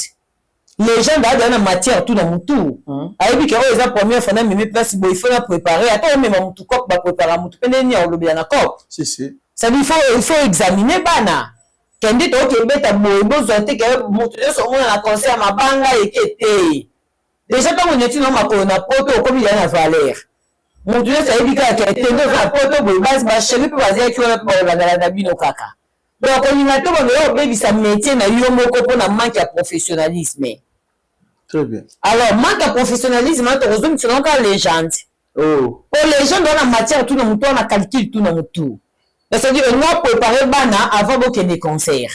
légende aza na matière tout na mutu, ayebi ke oyo eza première fois namemi place boye, il faut na préparer. Ata omema mutu cope, baprépara mutu mpe ndenge nini ya kolobela na cope. Si si. C'est-à-dire il faut examiner bana. Kende tokoki ebeta boye bozwa te ke moto nyonso omona na concert ya mabanga eke te. Déjà ntango neti na makolo na poto okomi deja na valeur. Moto nyonso ayebi kaka ke tende oza na poto boye basi bashemi mpe bazalaki wana mpe bakolandalanda bino kaka. Donc kolinga te bando obebisa métier na yo moko mpona manque ya professionnalisme. Très bien. Alors manque ya professionnalisme wana tokozongisa nango kaka légende. Oh. Po légende wana matière tout na mutu wana calcul tout na mutu. C'est-à-dire on préparer bana avant bokende concert.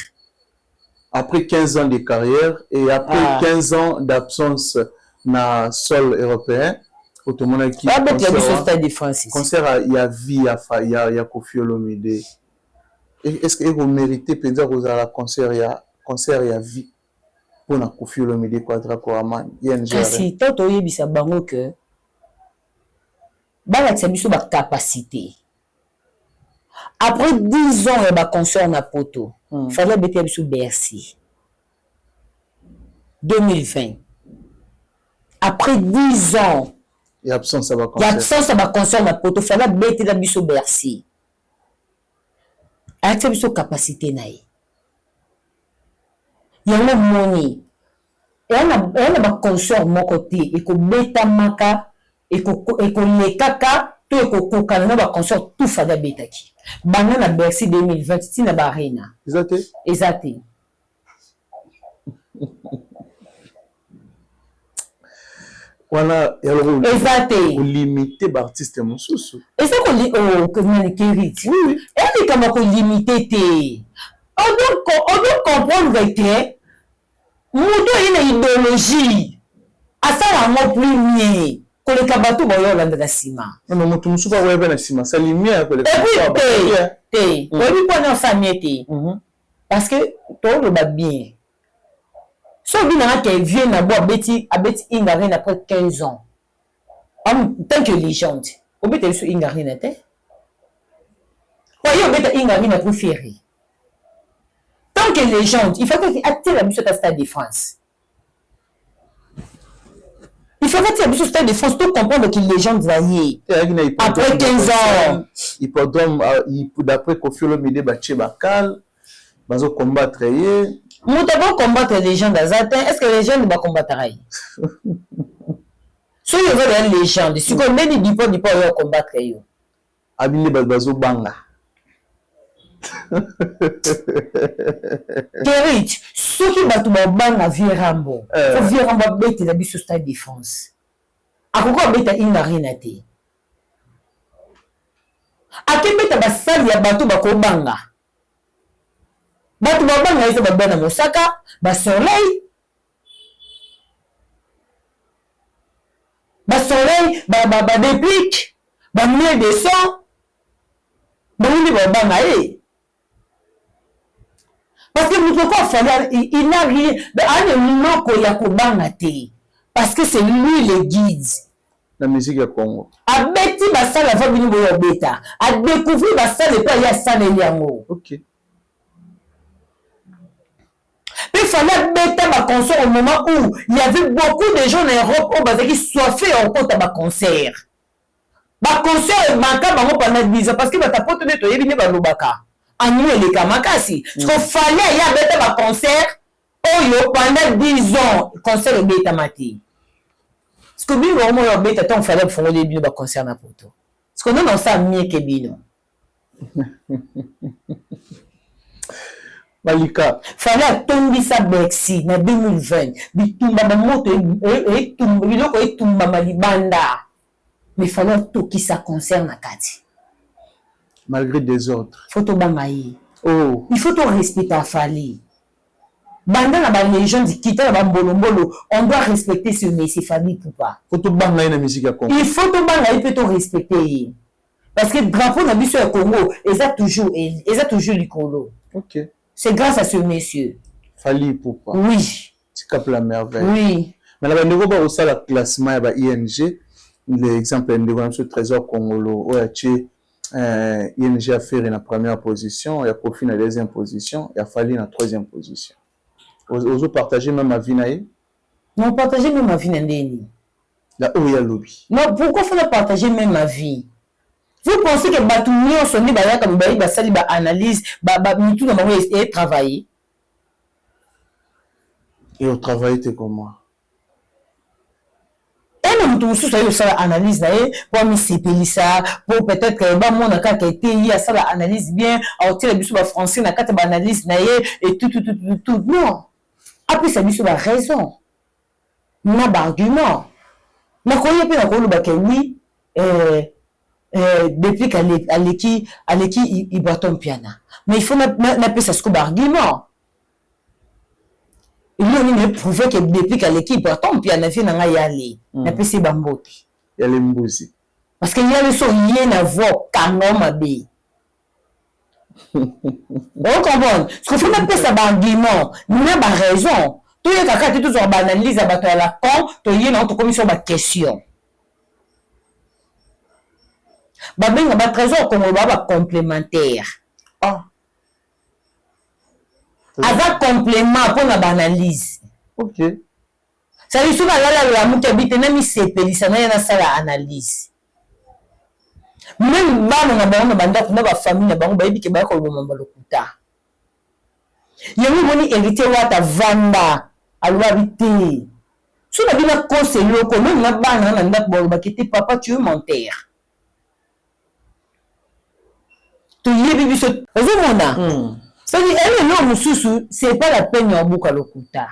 Après 15 ans de carrière et après 15 ans d'absence na sol européen, otomonaki babetela biso Stade de France. Concert ya vie ya Koffi Olomide. Est-ce que eko mérité mpenza kozala concert ya vie mpona Koffi Olomide Quadra Koraman ING? Kasi to toyebisa bango ke balakisa biso bacapacité. Après 10 ans ya baconcert na poto, Fally abetela biso Bercy 2020, après 10 ans ya absence ya ya baconcert. Absence ya baconcert na poto, Fally abetela biso Bercy, alakisa biso capacité na ye. Yango moni eya na baconcert moko te ekobetamaka, ekolekaka to ekokokana na baconcert tout Fally abetaki banda na Bercy 2020 ntina baarena. Eza te. Eza te. Wana yaloko. Eza te. Kolimite baartiste mosusu. Eza nani keriti eya likambo ya kolimite te. Odo comprendre ke moto aye na idéologie asala yango plus mieux koleka bato baoyo olanda na nsima. Mais moto mosusu akoya mpe na nsima asali mieux ya koleka. Et puis te te, oyebi mpona osala mieux te, parce que toloba bien, so obinaka ke vieux na bo abeti Ingarine après 15 ans en tant que légende, obeta biso Ingarine te. Oye obeta Ingarine pour Ferre tant que légende, il faut que atiela biso ta Stade de France. Il faut atiela biso Stade de France to comprendre que légende na ye après 15 ans. Hippodrome, d'après Koffi Olomide, batie bakal bazocombattre ye. Moto akocombattre légende aza te. Est ce que légende bacombattraka ye? Soki oza deya légende, sikoyo ndeni dipo dipo oyo ocombattre yo? Abi nde bato bazobanga. Kerit, soki bato babanga vieux Rambo, faut vieux Rambo abetela biso Stade de France. Akoki abeta Inarena te, akebeta basali ya bato bakobanga. Bato babanga eza babana mosaka, basoleil, basoleil, badeplique, bamiel de son, bango nde babanga ye, parce que moto oko afali, il n'a rien, ana eloko ya kobanga te, parce que c'est lui le guide. Na musique ya Congo. Abeti basala avant bino boyo obeta, adécouvrir basala epo aye asaleli yango. Mpe Fally abeta baconcert au moment où il y avait beaucoup de gens na Europe oyo bazalaki soife ya kokota baconcert. Baconcert emanka bango pendant 10 ans, parce que bato poto nde toyebi nde balobaka anu eleka makasi. Siko Fally aye abeta baconcert oyo pendant 10 ans concert ebetama te. Siko bino bango moyo obeta, ntango Fally afongoli bino baconcert na poto, siko nde naosala mieke bino. Malika. Fally atondisa Bercy na 2020, bitumba bamoto, biloko etumbama libanda, mais Fally atokisa concert na kati. Malgré désordre. Faut tobanga ye. Oh. Il faut torespecter Fally. Banda na balégende, kita na bambolombolo, on doit respecter ce monsieur Fally Ipupa. Faut tobanga ye na musique ya Congo. Il faut tobanga ye mpe torespecte ye, parce que drapeau na biso ya Congo eza toujours likolo. C'est grâce à ce monsieur. Fally Ipupa. Oui. Tika la merveille. Oui. Mais na bandeko bakosala classement ya ba ING, l'exemple ya ndeko na biso Trésor Congolo oyo atie ING ya Ferre na première position, ya Koffi na deuxième position, ya Fally na troisième position, ozopartage même avis na ye? Non, partager même avis na ndeni? Ya oyo alobi. Non, pourquoi faut partager même avis? Vous pensez que batu nionso nde bayaka baye basali ba analyse ba, ba mitu na bango e travailler? Et au travailler te comment? Ena moto mosusu aye kosala analyse na ye mpo amisepelisa mpo peut-être bamona kaka ete ye asala analyse bien aotiela biso ba français na kati ya ba analyse na ye et tout tout tout tout tout non apesa biso ba raison na ba argument nakoya mpe nakoloba ke oui eh, eh, depuis aleki aleki Ibraton Mpiana mais il faut napesa sikoyo ba argument eloko nini eprouve ke depuis aleki Ibraton Mpiana vie na ngai yale mm. napesi ye bambote yale mbuzi parce que yale so ye na voix kanga mabe o comprendre ce que faut napesa ba argument na ba raison toyeka kaka te tozwaka ba analyse ya bato ya la con toye nango tokomisi ba question babenga ba trésor congolo baa ba complémentaire ah. aza complément mpona ba analyse okay. Sali soki alali alamuki abi te namisepelisa naye nasala analyse. Meme bana na bango na bandako na ba famille na bango bayebi ke baya koloba mamba lokuta. Yango omoni Heritier Wata vanda aloba abi te soki nabi nakosa eloko meme na bana na ndako balobaki te papa tu es menteur. Toyebi biso ozomona soki eloko mosusu c'est pas la peine ya obuka lokuta.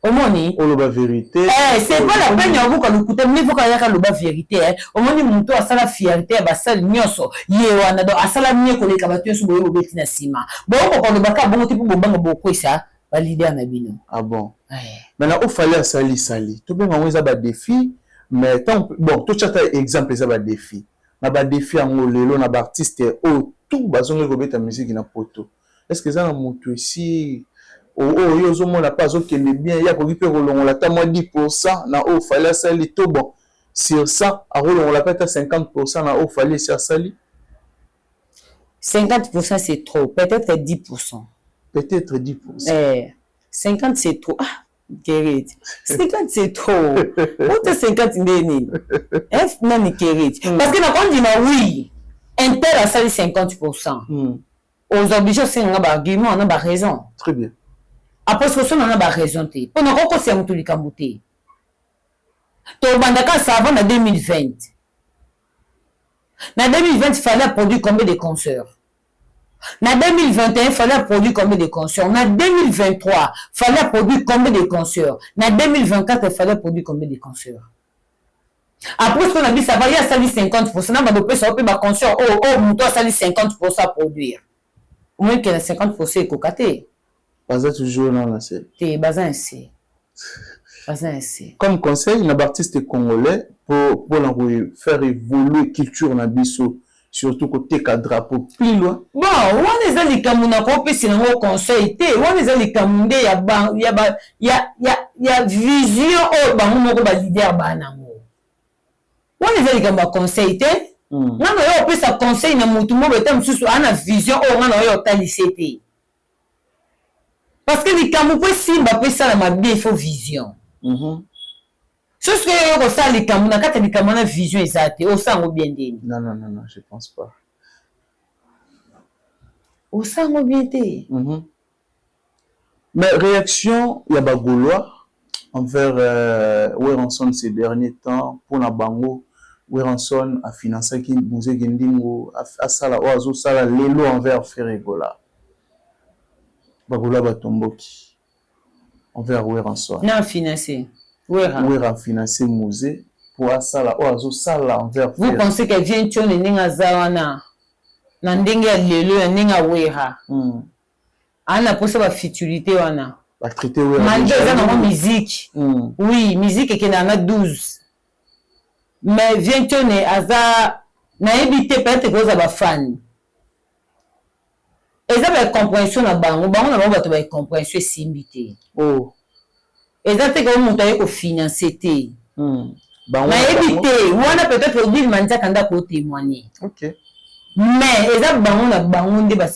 Omoni? Oloba verite. Eh, c'est pas la peine ya obuka lokuta, mieux vaut kayaka loba verite eh. Omoni mutu asala fierté ya basali nyonso ye wana donc asala mieux koleka bato nyonso boye bobeti na nsima. Bokoka koloba kaka bongo te mpo bobanga bokwesa ba leader na bino. Ah bon. Eh. Maintenant, au fallait asali sali. To benga ngo eza ba défi, mais tant bon, to chata exemple eza ba défi. Na ba défi yango lelo na ba artiste oyo tout bazongi kobeta musique na poto. Est ce que eza na mutu esi oyo yo ozomona pe azokende bien ye akoki pe kolongola ata mwa 10 pourcent na oyo Fally asali to bon sur 100 akolongola pe ata 50 pourcent na oyo Fally esi asali? 50% c'est trop, peut-etre 10%. Peut-etre 10%. Eh, 50 c'est trop. Ah, Gerrit. 50 c'est trop. Ota 50 nde nini? F nani Gerrit? Parce que nakondima oui, un tel asali 50%. Oza oblige osenga nga ba argument na ba raison. Très bien. Après soki osona na ba raison te. Po nakoki kokosa mutu likambo te. Tobanda kaka ça avant na 2020. Na 2020 fallait produire combien de concerts? Na 2021 fallait produire combien de concerts? Na 2023 fallait produire combien de concerts? Na 2024 fallait produire combien de concerts? Après soki na bisa ye asali 50% na bando pesa yo pe ba conscient oyo oyo mutu asali 50% produire omoni ke na 50% ekoka te. Baza toujours na na se. Te baza na se. Baza na se. Comme conseil na ba artistes congolais po pona ko faire evoluer culture na biso surtout koteka drapeau plus loin. Bon wana eza likambo na kopesela yango conseil te wana eza likambo nde ya ba ya ba ya ya ya vision oyo bango moko ba leader ba nango wana eza likambo ya conseil te mm. nga na yo opesa conseil na motu moko eta mosusu aa na vision oyo nga na yo otalise te parce que likambo mpo esimba mpo esalama bien il faut vision mm -hmm. Soki sikoyo yo kosala likambo na kati ya likambo wana vision eza te osala yango bien ndeni? Non non non non je pense pas. Osala yango bien te. Mm -hmm. Mais réaction ya ba Gaulois envers euh, Werrason ces derniers temps pona bango Werrason a financaki Mzee Kindingu asala oyo azosala lelo envers Ferre Gola. Ba Gaulois batomboki. envers Werrason. Na finance Werra. Werra finance Mzee po asala oyo azo sala envers Vous pensez que vieux Ntione ndenge aza wana na ndenge ya lelo ya ndenge ya Werra mm. Aza na posa ba futilité wana. Ba traiter Werra. Malgré eza nango musique. Mm. Oui, musique ekendaka na 12. Mais vieux Ntione aza nayebi te peut-être koza ba fan. Eza ba incomprehension na bango, bango na bango bato ba incomprehension esimbi te. Oh. Eza te ke moto aye ko financer te. Mm. Nayebi te, wana peut-être Odile Mandiaka nde ako témoigner. Okay. Mais eza bango na bango nde ba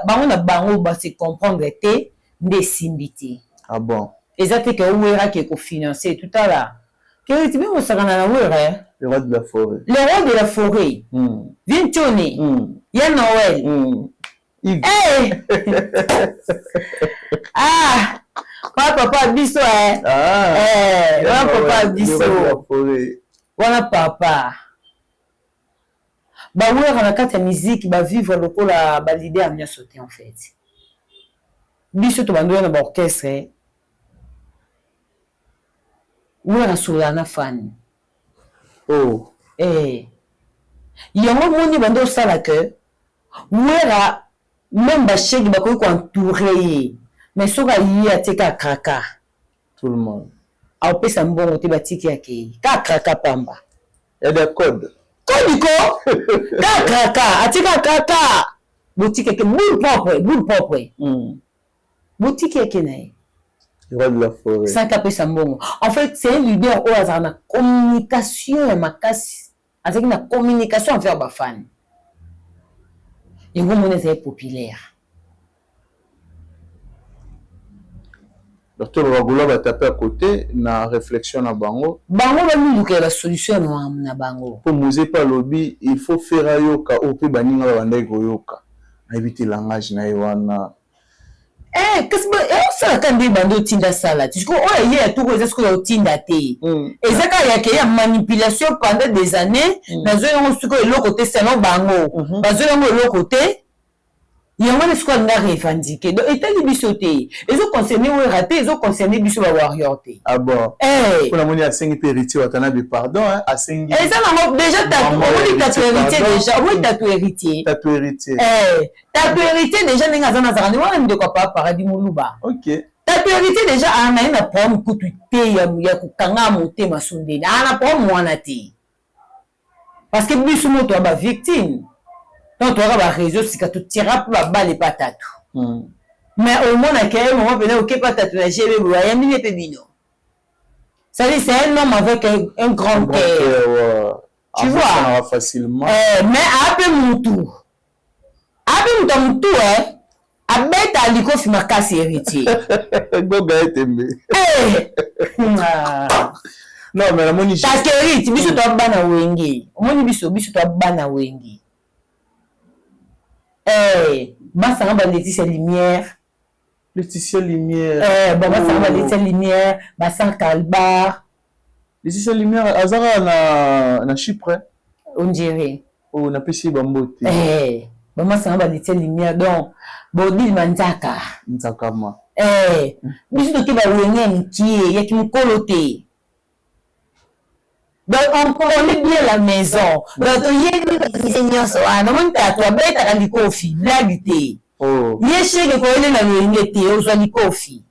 bango na bango ba se comprendre te nde esimbi te. Ah bon. Eza te ke Werra ke ko financer tout à la. Ke ti bengo sakana na Werra. Le roi de la forêt. Le roi de la forêt. Vintone. Ya Noël. Hey! Ah! Wana papa biso eh. Ah, eh, wana papa biso. Wana papa. Ba wera na kati ya musique ba vivre lokola ba leader nyonso te en fait. Biso to bando na ba orchestre. Wera asololaka na fan. Oh. Eh. Yango moni bando osala que Wera meme ba chegue bakoki ko entourer ye mais soki aye atie kaka kraka. Tout le monde. Akopesa mbongo te batiki ye akeyi. Kaka kraka pamba. Ya des codes. Code ko! Kaka kraka atie kaka kraka botiki ake boule propre boule propre. Botiki ake na ye. Roi de la forêt. Sans apesa mbongo. En fait, c'est un leader oyo azalaka na communication ya makasi. Azalaki na communication envers ba fans. Yango moni azali populaire. Docteur Bagula ba taper à côté na réflexion na bango. Bango ba milukela ba solution ya makambo na bango. Po Mzee pe alobi il faut faire ayoka oyo pe baninga ba bandaki koyoka. Nayebi te langage na ye wana. Eh, kasi osala kaka nde bando otinda sala ti sikoyo oyo eye ya toko eza sikoyo ya otinda te eza kaka ya ke ya manipulation pendant des années nazwi yango sikoyo eloko te selon bango bazwi yango eloko te yango wana sikoyo alinga revendiquer donc etali biso te ezo concerne Werra te ezo concerne biso ba warrior te. Ah bon? Eh. Pona moni asengi pe héritier Watanabe pardon hein, asengi. Eza nango déjà tatu omoni tatu héritier déjà omoni tatu héritier. Tatu héritier. Eh. Tatu héritier déjà ndenge aza nazaka nde wana ndeko ya papa paradis muluba. Ok. Tatu héritier déjà aa na ye na problème kutu te ya, ya kokanga motema sondeni aa na problème wana te parce que biso moto ya ba victime ntango toyaka ba réseau sika totira mpe babale epa tatu mais omonaka ye mama mpena okepa tatu na gb boye ayambi ye mpe bino. C'est-à-dire c'est un homme avec un grand cœur. Tu vois? Facilement. Eh, mais ape mutu. Ape mutu ya mutu eh. Abeta likofi makasi héritier. Goga etembe. Eh. Non, mais namoni Takerit, biso to bana wenge. Omoni biso, biso to bana wenge. Eh, basanga ba Laetitia Lumière. Laetitia Lumière. Eh, ba basanga ba Laetitia Lumière, ba Sans Calbar. Laetitia Lumière azaka na Chypre. On dirait. Oh, napesi ba mbote. Eh, ba masanga ba Laetitia Lumière donc Bodil Manzaka. Nzakama. Eh, biso toke ba wenge mikie, ya kimukolo te. Donc on connaît bien la maison. Donc toyebi ba nyonso wana. Omoni tatu abetaka likofi, blague te. Oh. Ye shege koyele na loyenge te, ozwa likofi.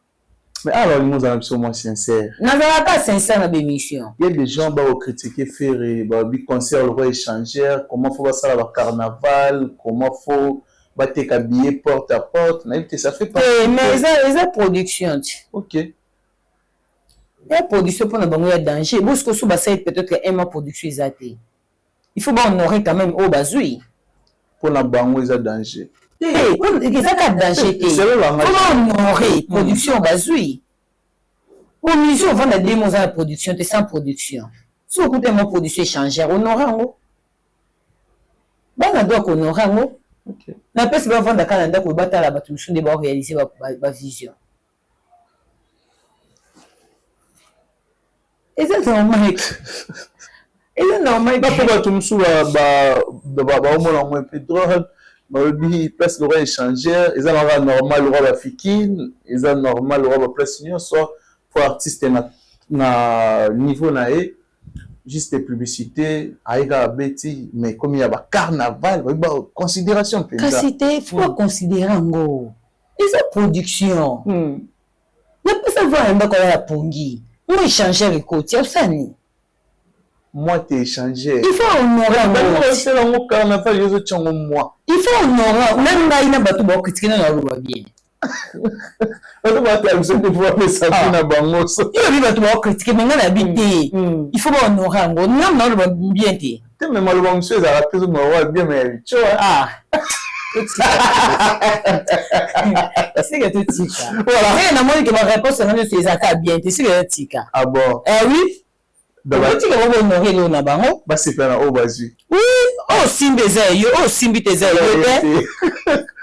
Mais alors, nous avons absolument sincère. Nazalaka sincère na bémission. Il y a des gens qui ont critiqué Ferré, bah, bi concert le roi échangeur, comment faut ça la carnaval, comment faut battre billet porte à porte, ça fait pas. Eh, mais ça production. OK. Ya production pour na bango ya danger. Bosco sous ba peut-être un mois production ezate. Il faut ba honorer quand même au bazui. Pour na bango eza danger. Eh, eza ka danger te. C'est le langage. Faut ba honorer production bazui. Pour musique on vend des mots à la production, te sans production. Si okuta mo production échangère, honorer yango. Bana doit honorer yango. OK. Na pesi ba vanda kana ndako batala bato mosusu nde ba réaliser ba vision. Eza normal. Eza normal. Bapo bato mosusu baomona yango un peu drôle, balobi place lokola échangeur eza kaka normal lokola bafikine, eza normal lokola baplace nyonso po artiste na niveau na ye juste publicité aye kaka beti, mais komi ya ba carnaval bayebi ba considération mpenza. Kasi te faut ba considérer yango. Eza production. Napesa voix na ndako ya pongi. Moi échangeur ekoti osani. Moi te échangeur. Il faut honorer yango. Bango basala yango carnaval yo ozotia yango moi. Il faut honorer na ngai na bato ba critiquer na loba bien. Bato ba tala biso te po bapesa vie na bango. Yo lobi bato ba critiquer mais ngai na bi te. Il faut ba honorer yango. Nga na loba bien te. Te mais maloba mosusu ezalaka te soki maloba bien mais ya bicho. Ah. Sika totika. Voilà. Sika namoni ke ba réponse na nyonso ezalaka bien te. Sika totika. Ah bon. Eh oui. Otika bango honore eloko na bango. Basepela na oyo bazwi. Oui, oyo osimbi eza ya yo, oyo osimbi te eza ya yo te.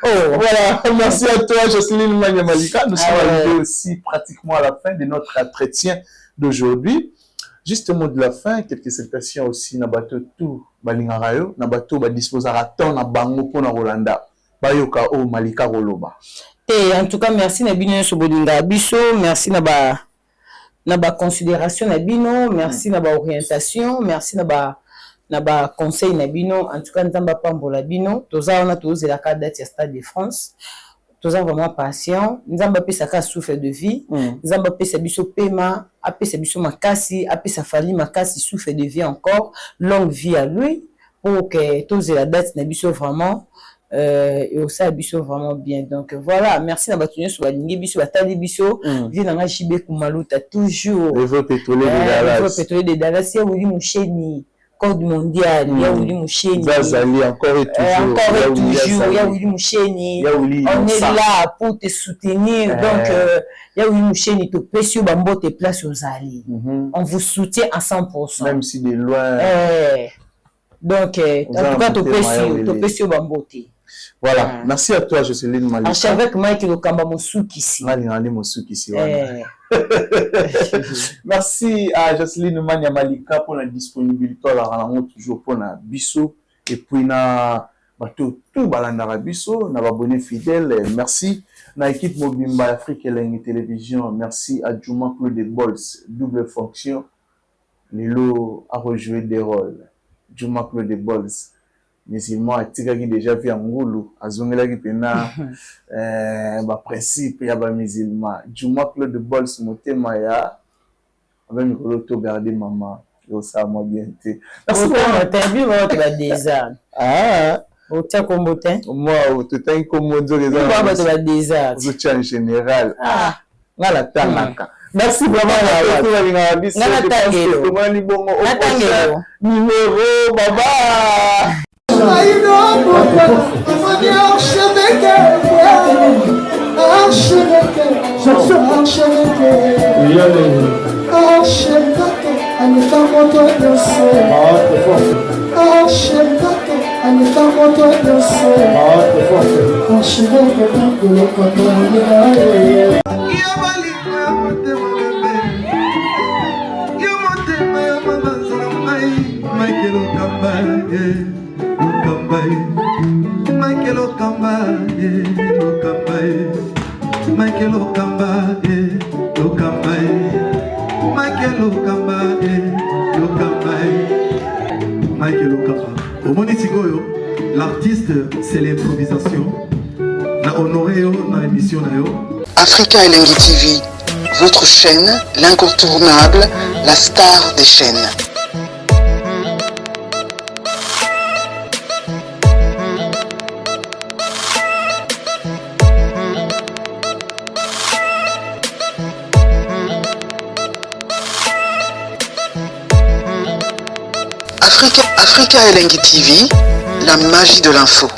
Oh. Voilà, merci à toi Jocelyne Mania Malika. Nous sommes ah arrivés aussi pratiquement à la fin de notre entretien d'aujourd'hui. Juste un mot de la fin, quelques salutations aussi na bato tout balingaka yo, na bato ba disposaka temps na bango pona kolanda bayoka oyo Malika koloba. Te, en tout cas merci na bino nyonso bolingaka biso, merci na ba na ba considération na bino, merci na ba orientation, merci na ba na ba conseil na bino. En tout cas Nzambe apambola bino. Toza wana tozelaka date ya Stade de France. Toza vraiment patient. Nzambe apesaka souffle de vie. Nzambe apesa biso pema, apesa biso makasi, apesa Fally makasi, souffle de vie encore, longue vie à lui pour que tozela date na biso vraiment et osala biso vraiment bien. Donc voilà, merci na bato nyonso balingi biso, batali biso. Vie na nga JB Kumaluta toujours. Le vrai pétrolier de Dallas. Le vrai pétrolier de Dallas, ya Willy Moucheni. Code mondial, mm. Ya Willy Moucheni. Zazali, encore et toujours. Encore et toujours, Ya Willy Moucheni. Ya Willy, on est là pour te soutenir. Donc, Ya Willy Moucheni, te pèse bambo te place aux alliés. On vous soutient à 100%. Même si de loin. Donc, en tout cas, te pèse bambo te. Voilà, merci à toi Jocelyne Malika. Archevêque Mike Lokamba Mosukisi. Malingani Mosukisi. Merci à Jocelyne Mania Malika pour la disponibilité la toujours pour la biso et puis na bato tout balandaka biso na abonné fidèle. Merci na équipe Mobimba Afrique Elengi Télévision. Merci à Juma Claude Bols, double fonction. Lelo a rejoué des rôles. Juma Claude Bols. Musulman atikaki déjà vie ya ngulu, azongelaki pena ba principe ya ba musulman. Juma Claude Bols motema ya abe mikolo to garder maman osala mwa bien te. Ah, otia kombo te. Moi totangi kombo nzoka eza bato ba désert. Ozotia en général. Ah, nga natangaka. Merci vraiment na bato balingaka biso. Nga natangelo. Tomoni bongo au Natangelo. prochain numéro. Bye bye. L'artiste, c'est l'improvisation. Na honoré yo na émission na yo. Africa Elengi TV, votre chaîne, l'incontournable, la star des chaînes. Africa Elengi TV, la magie de l'info.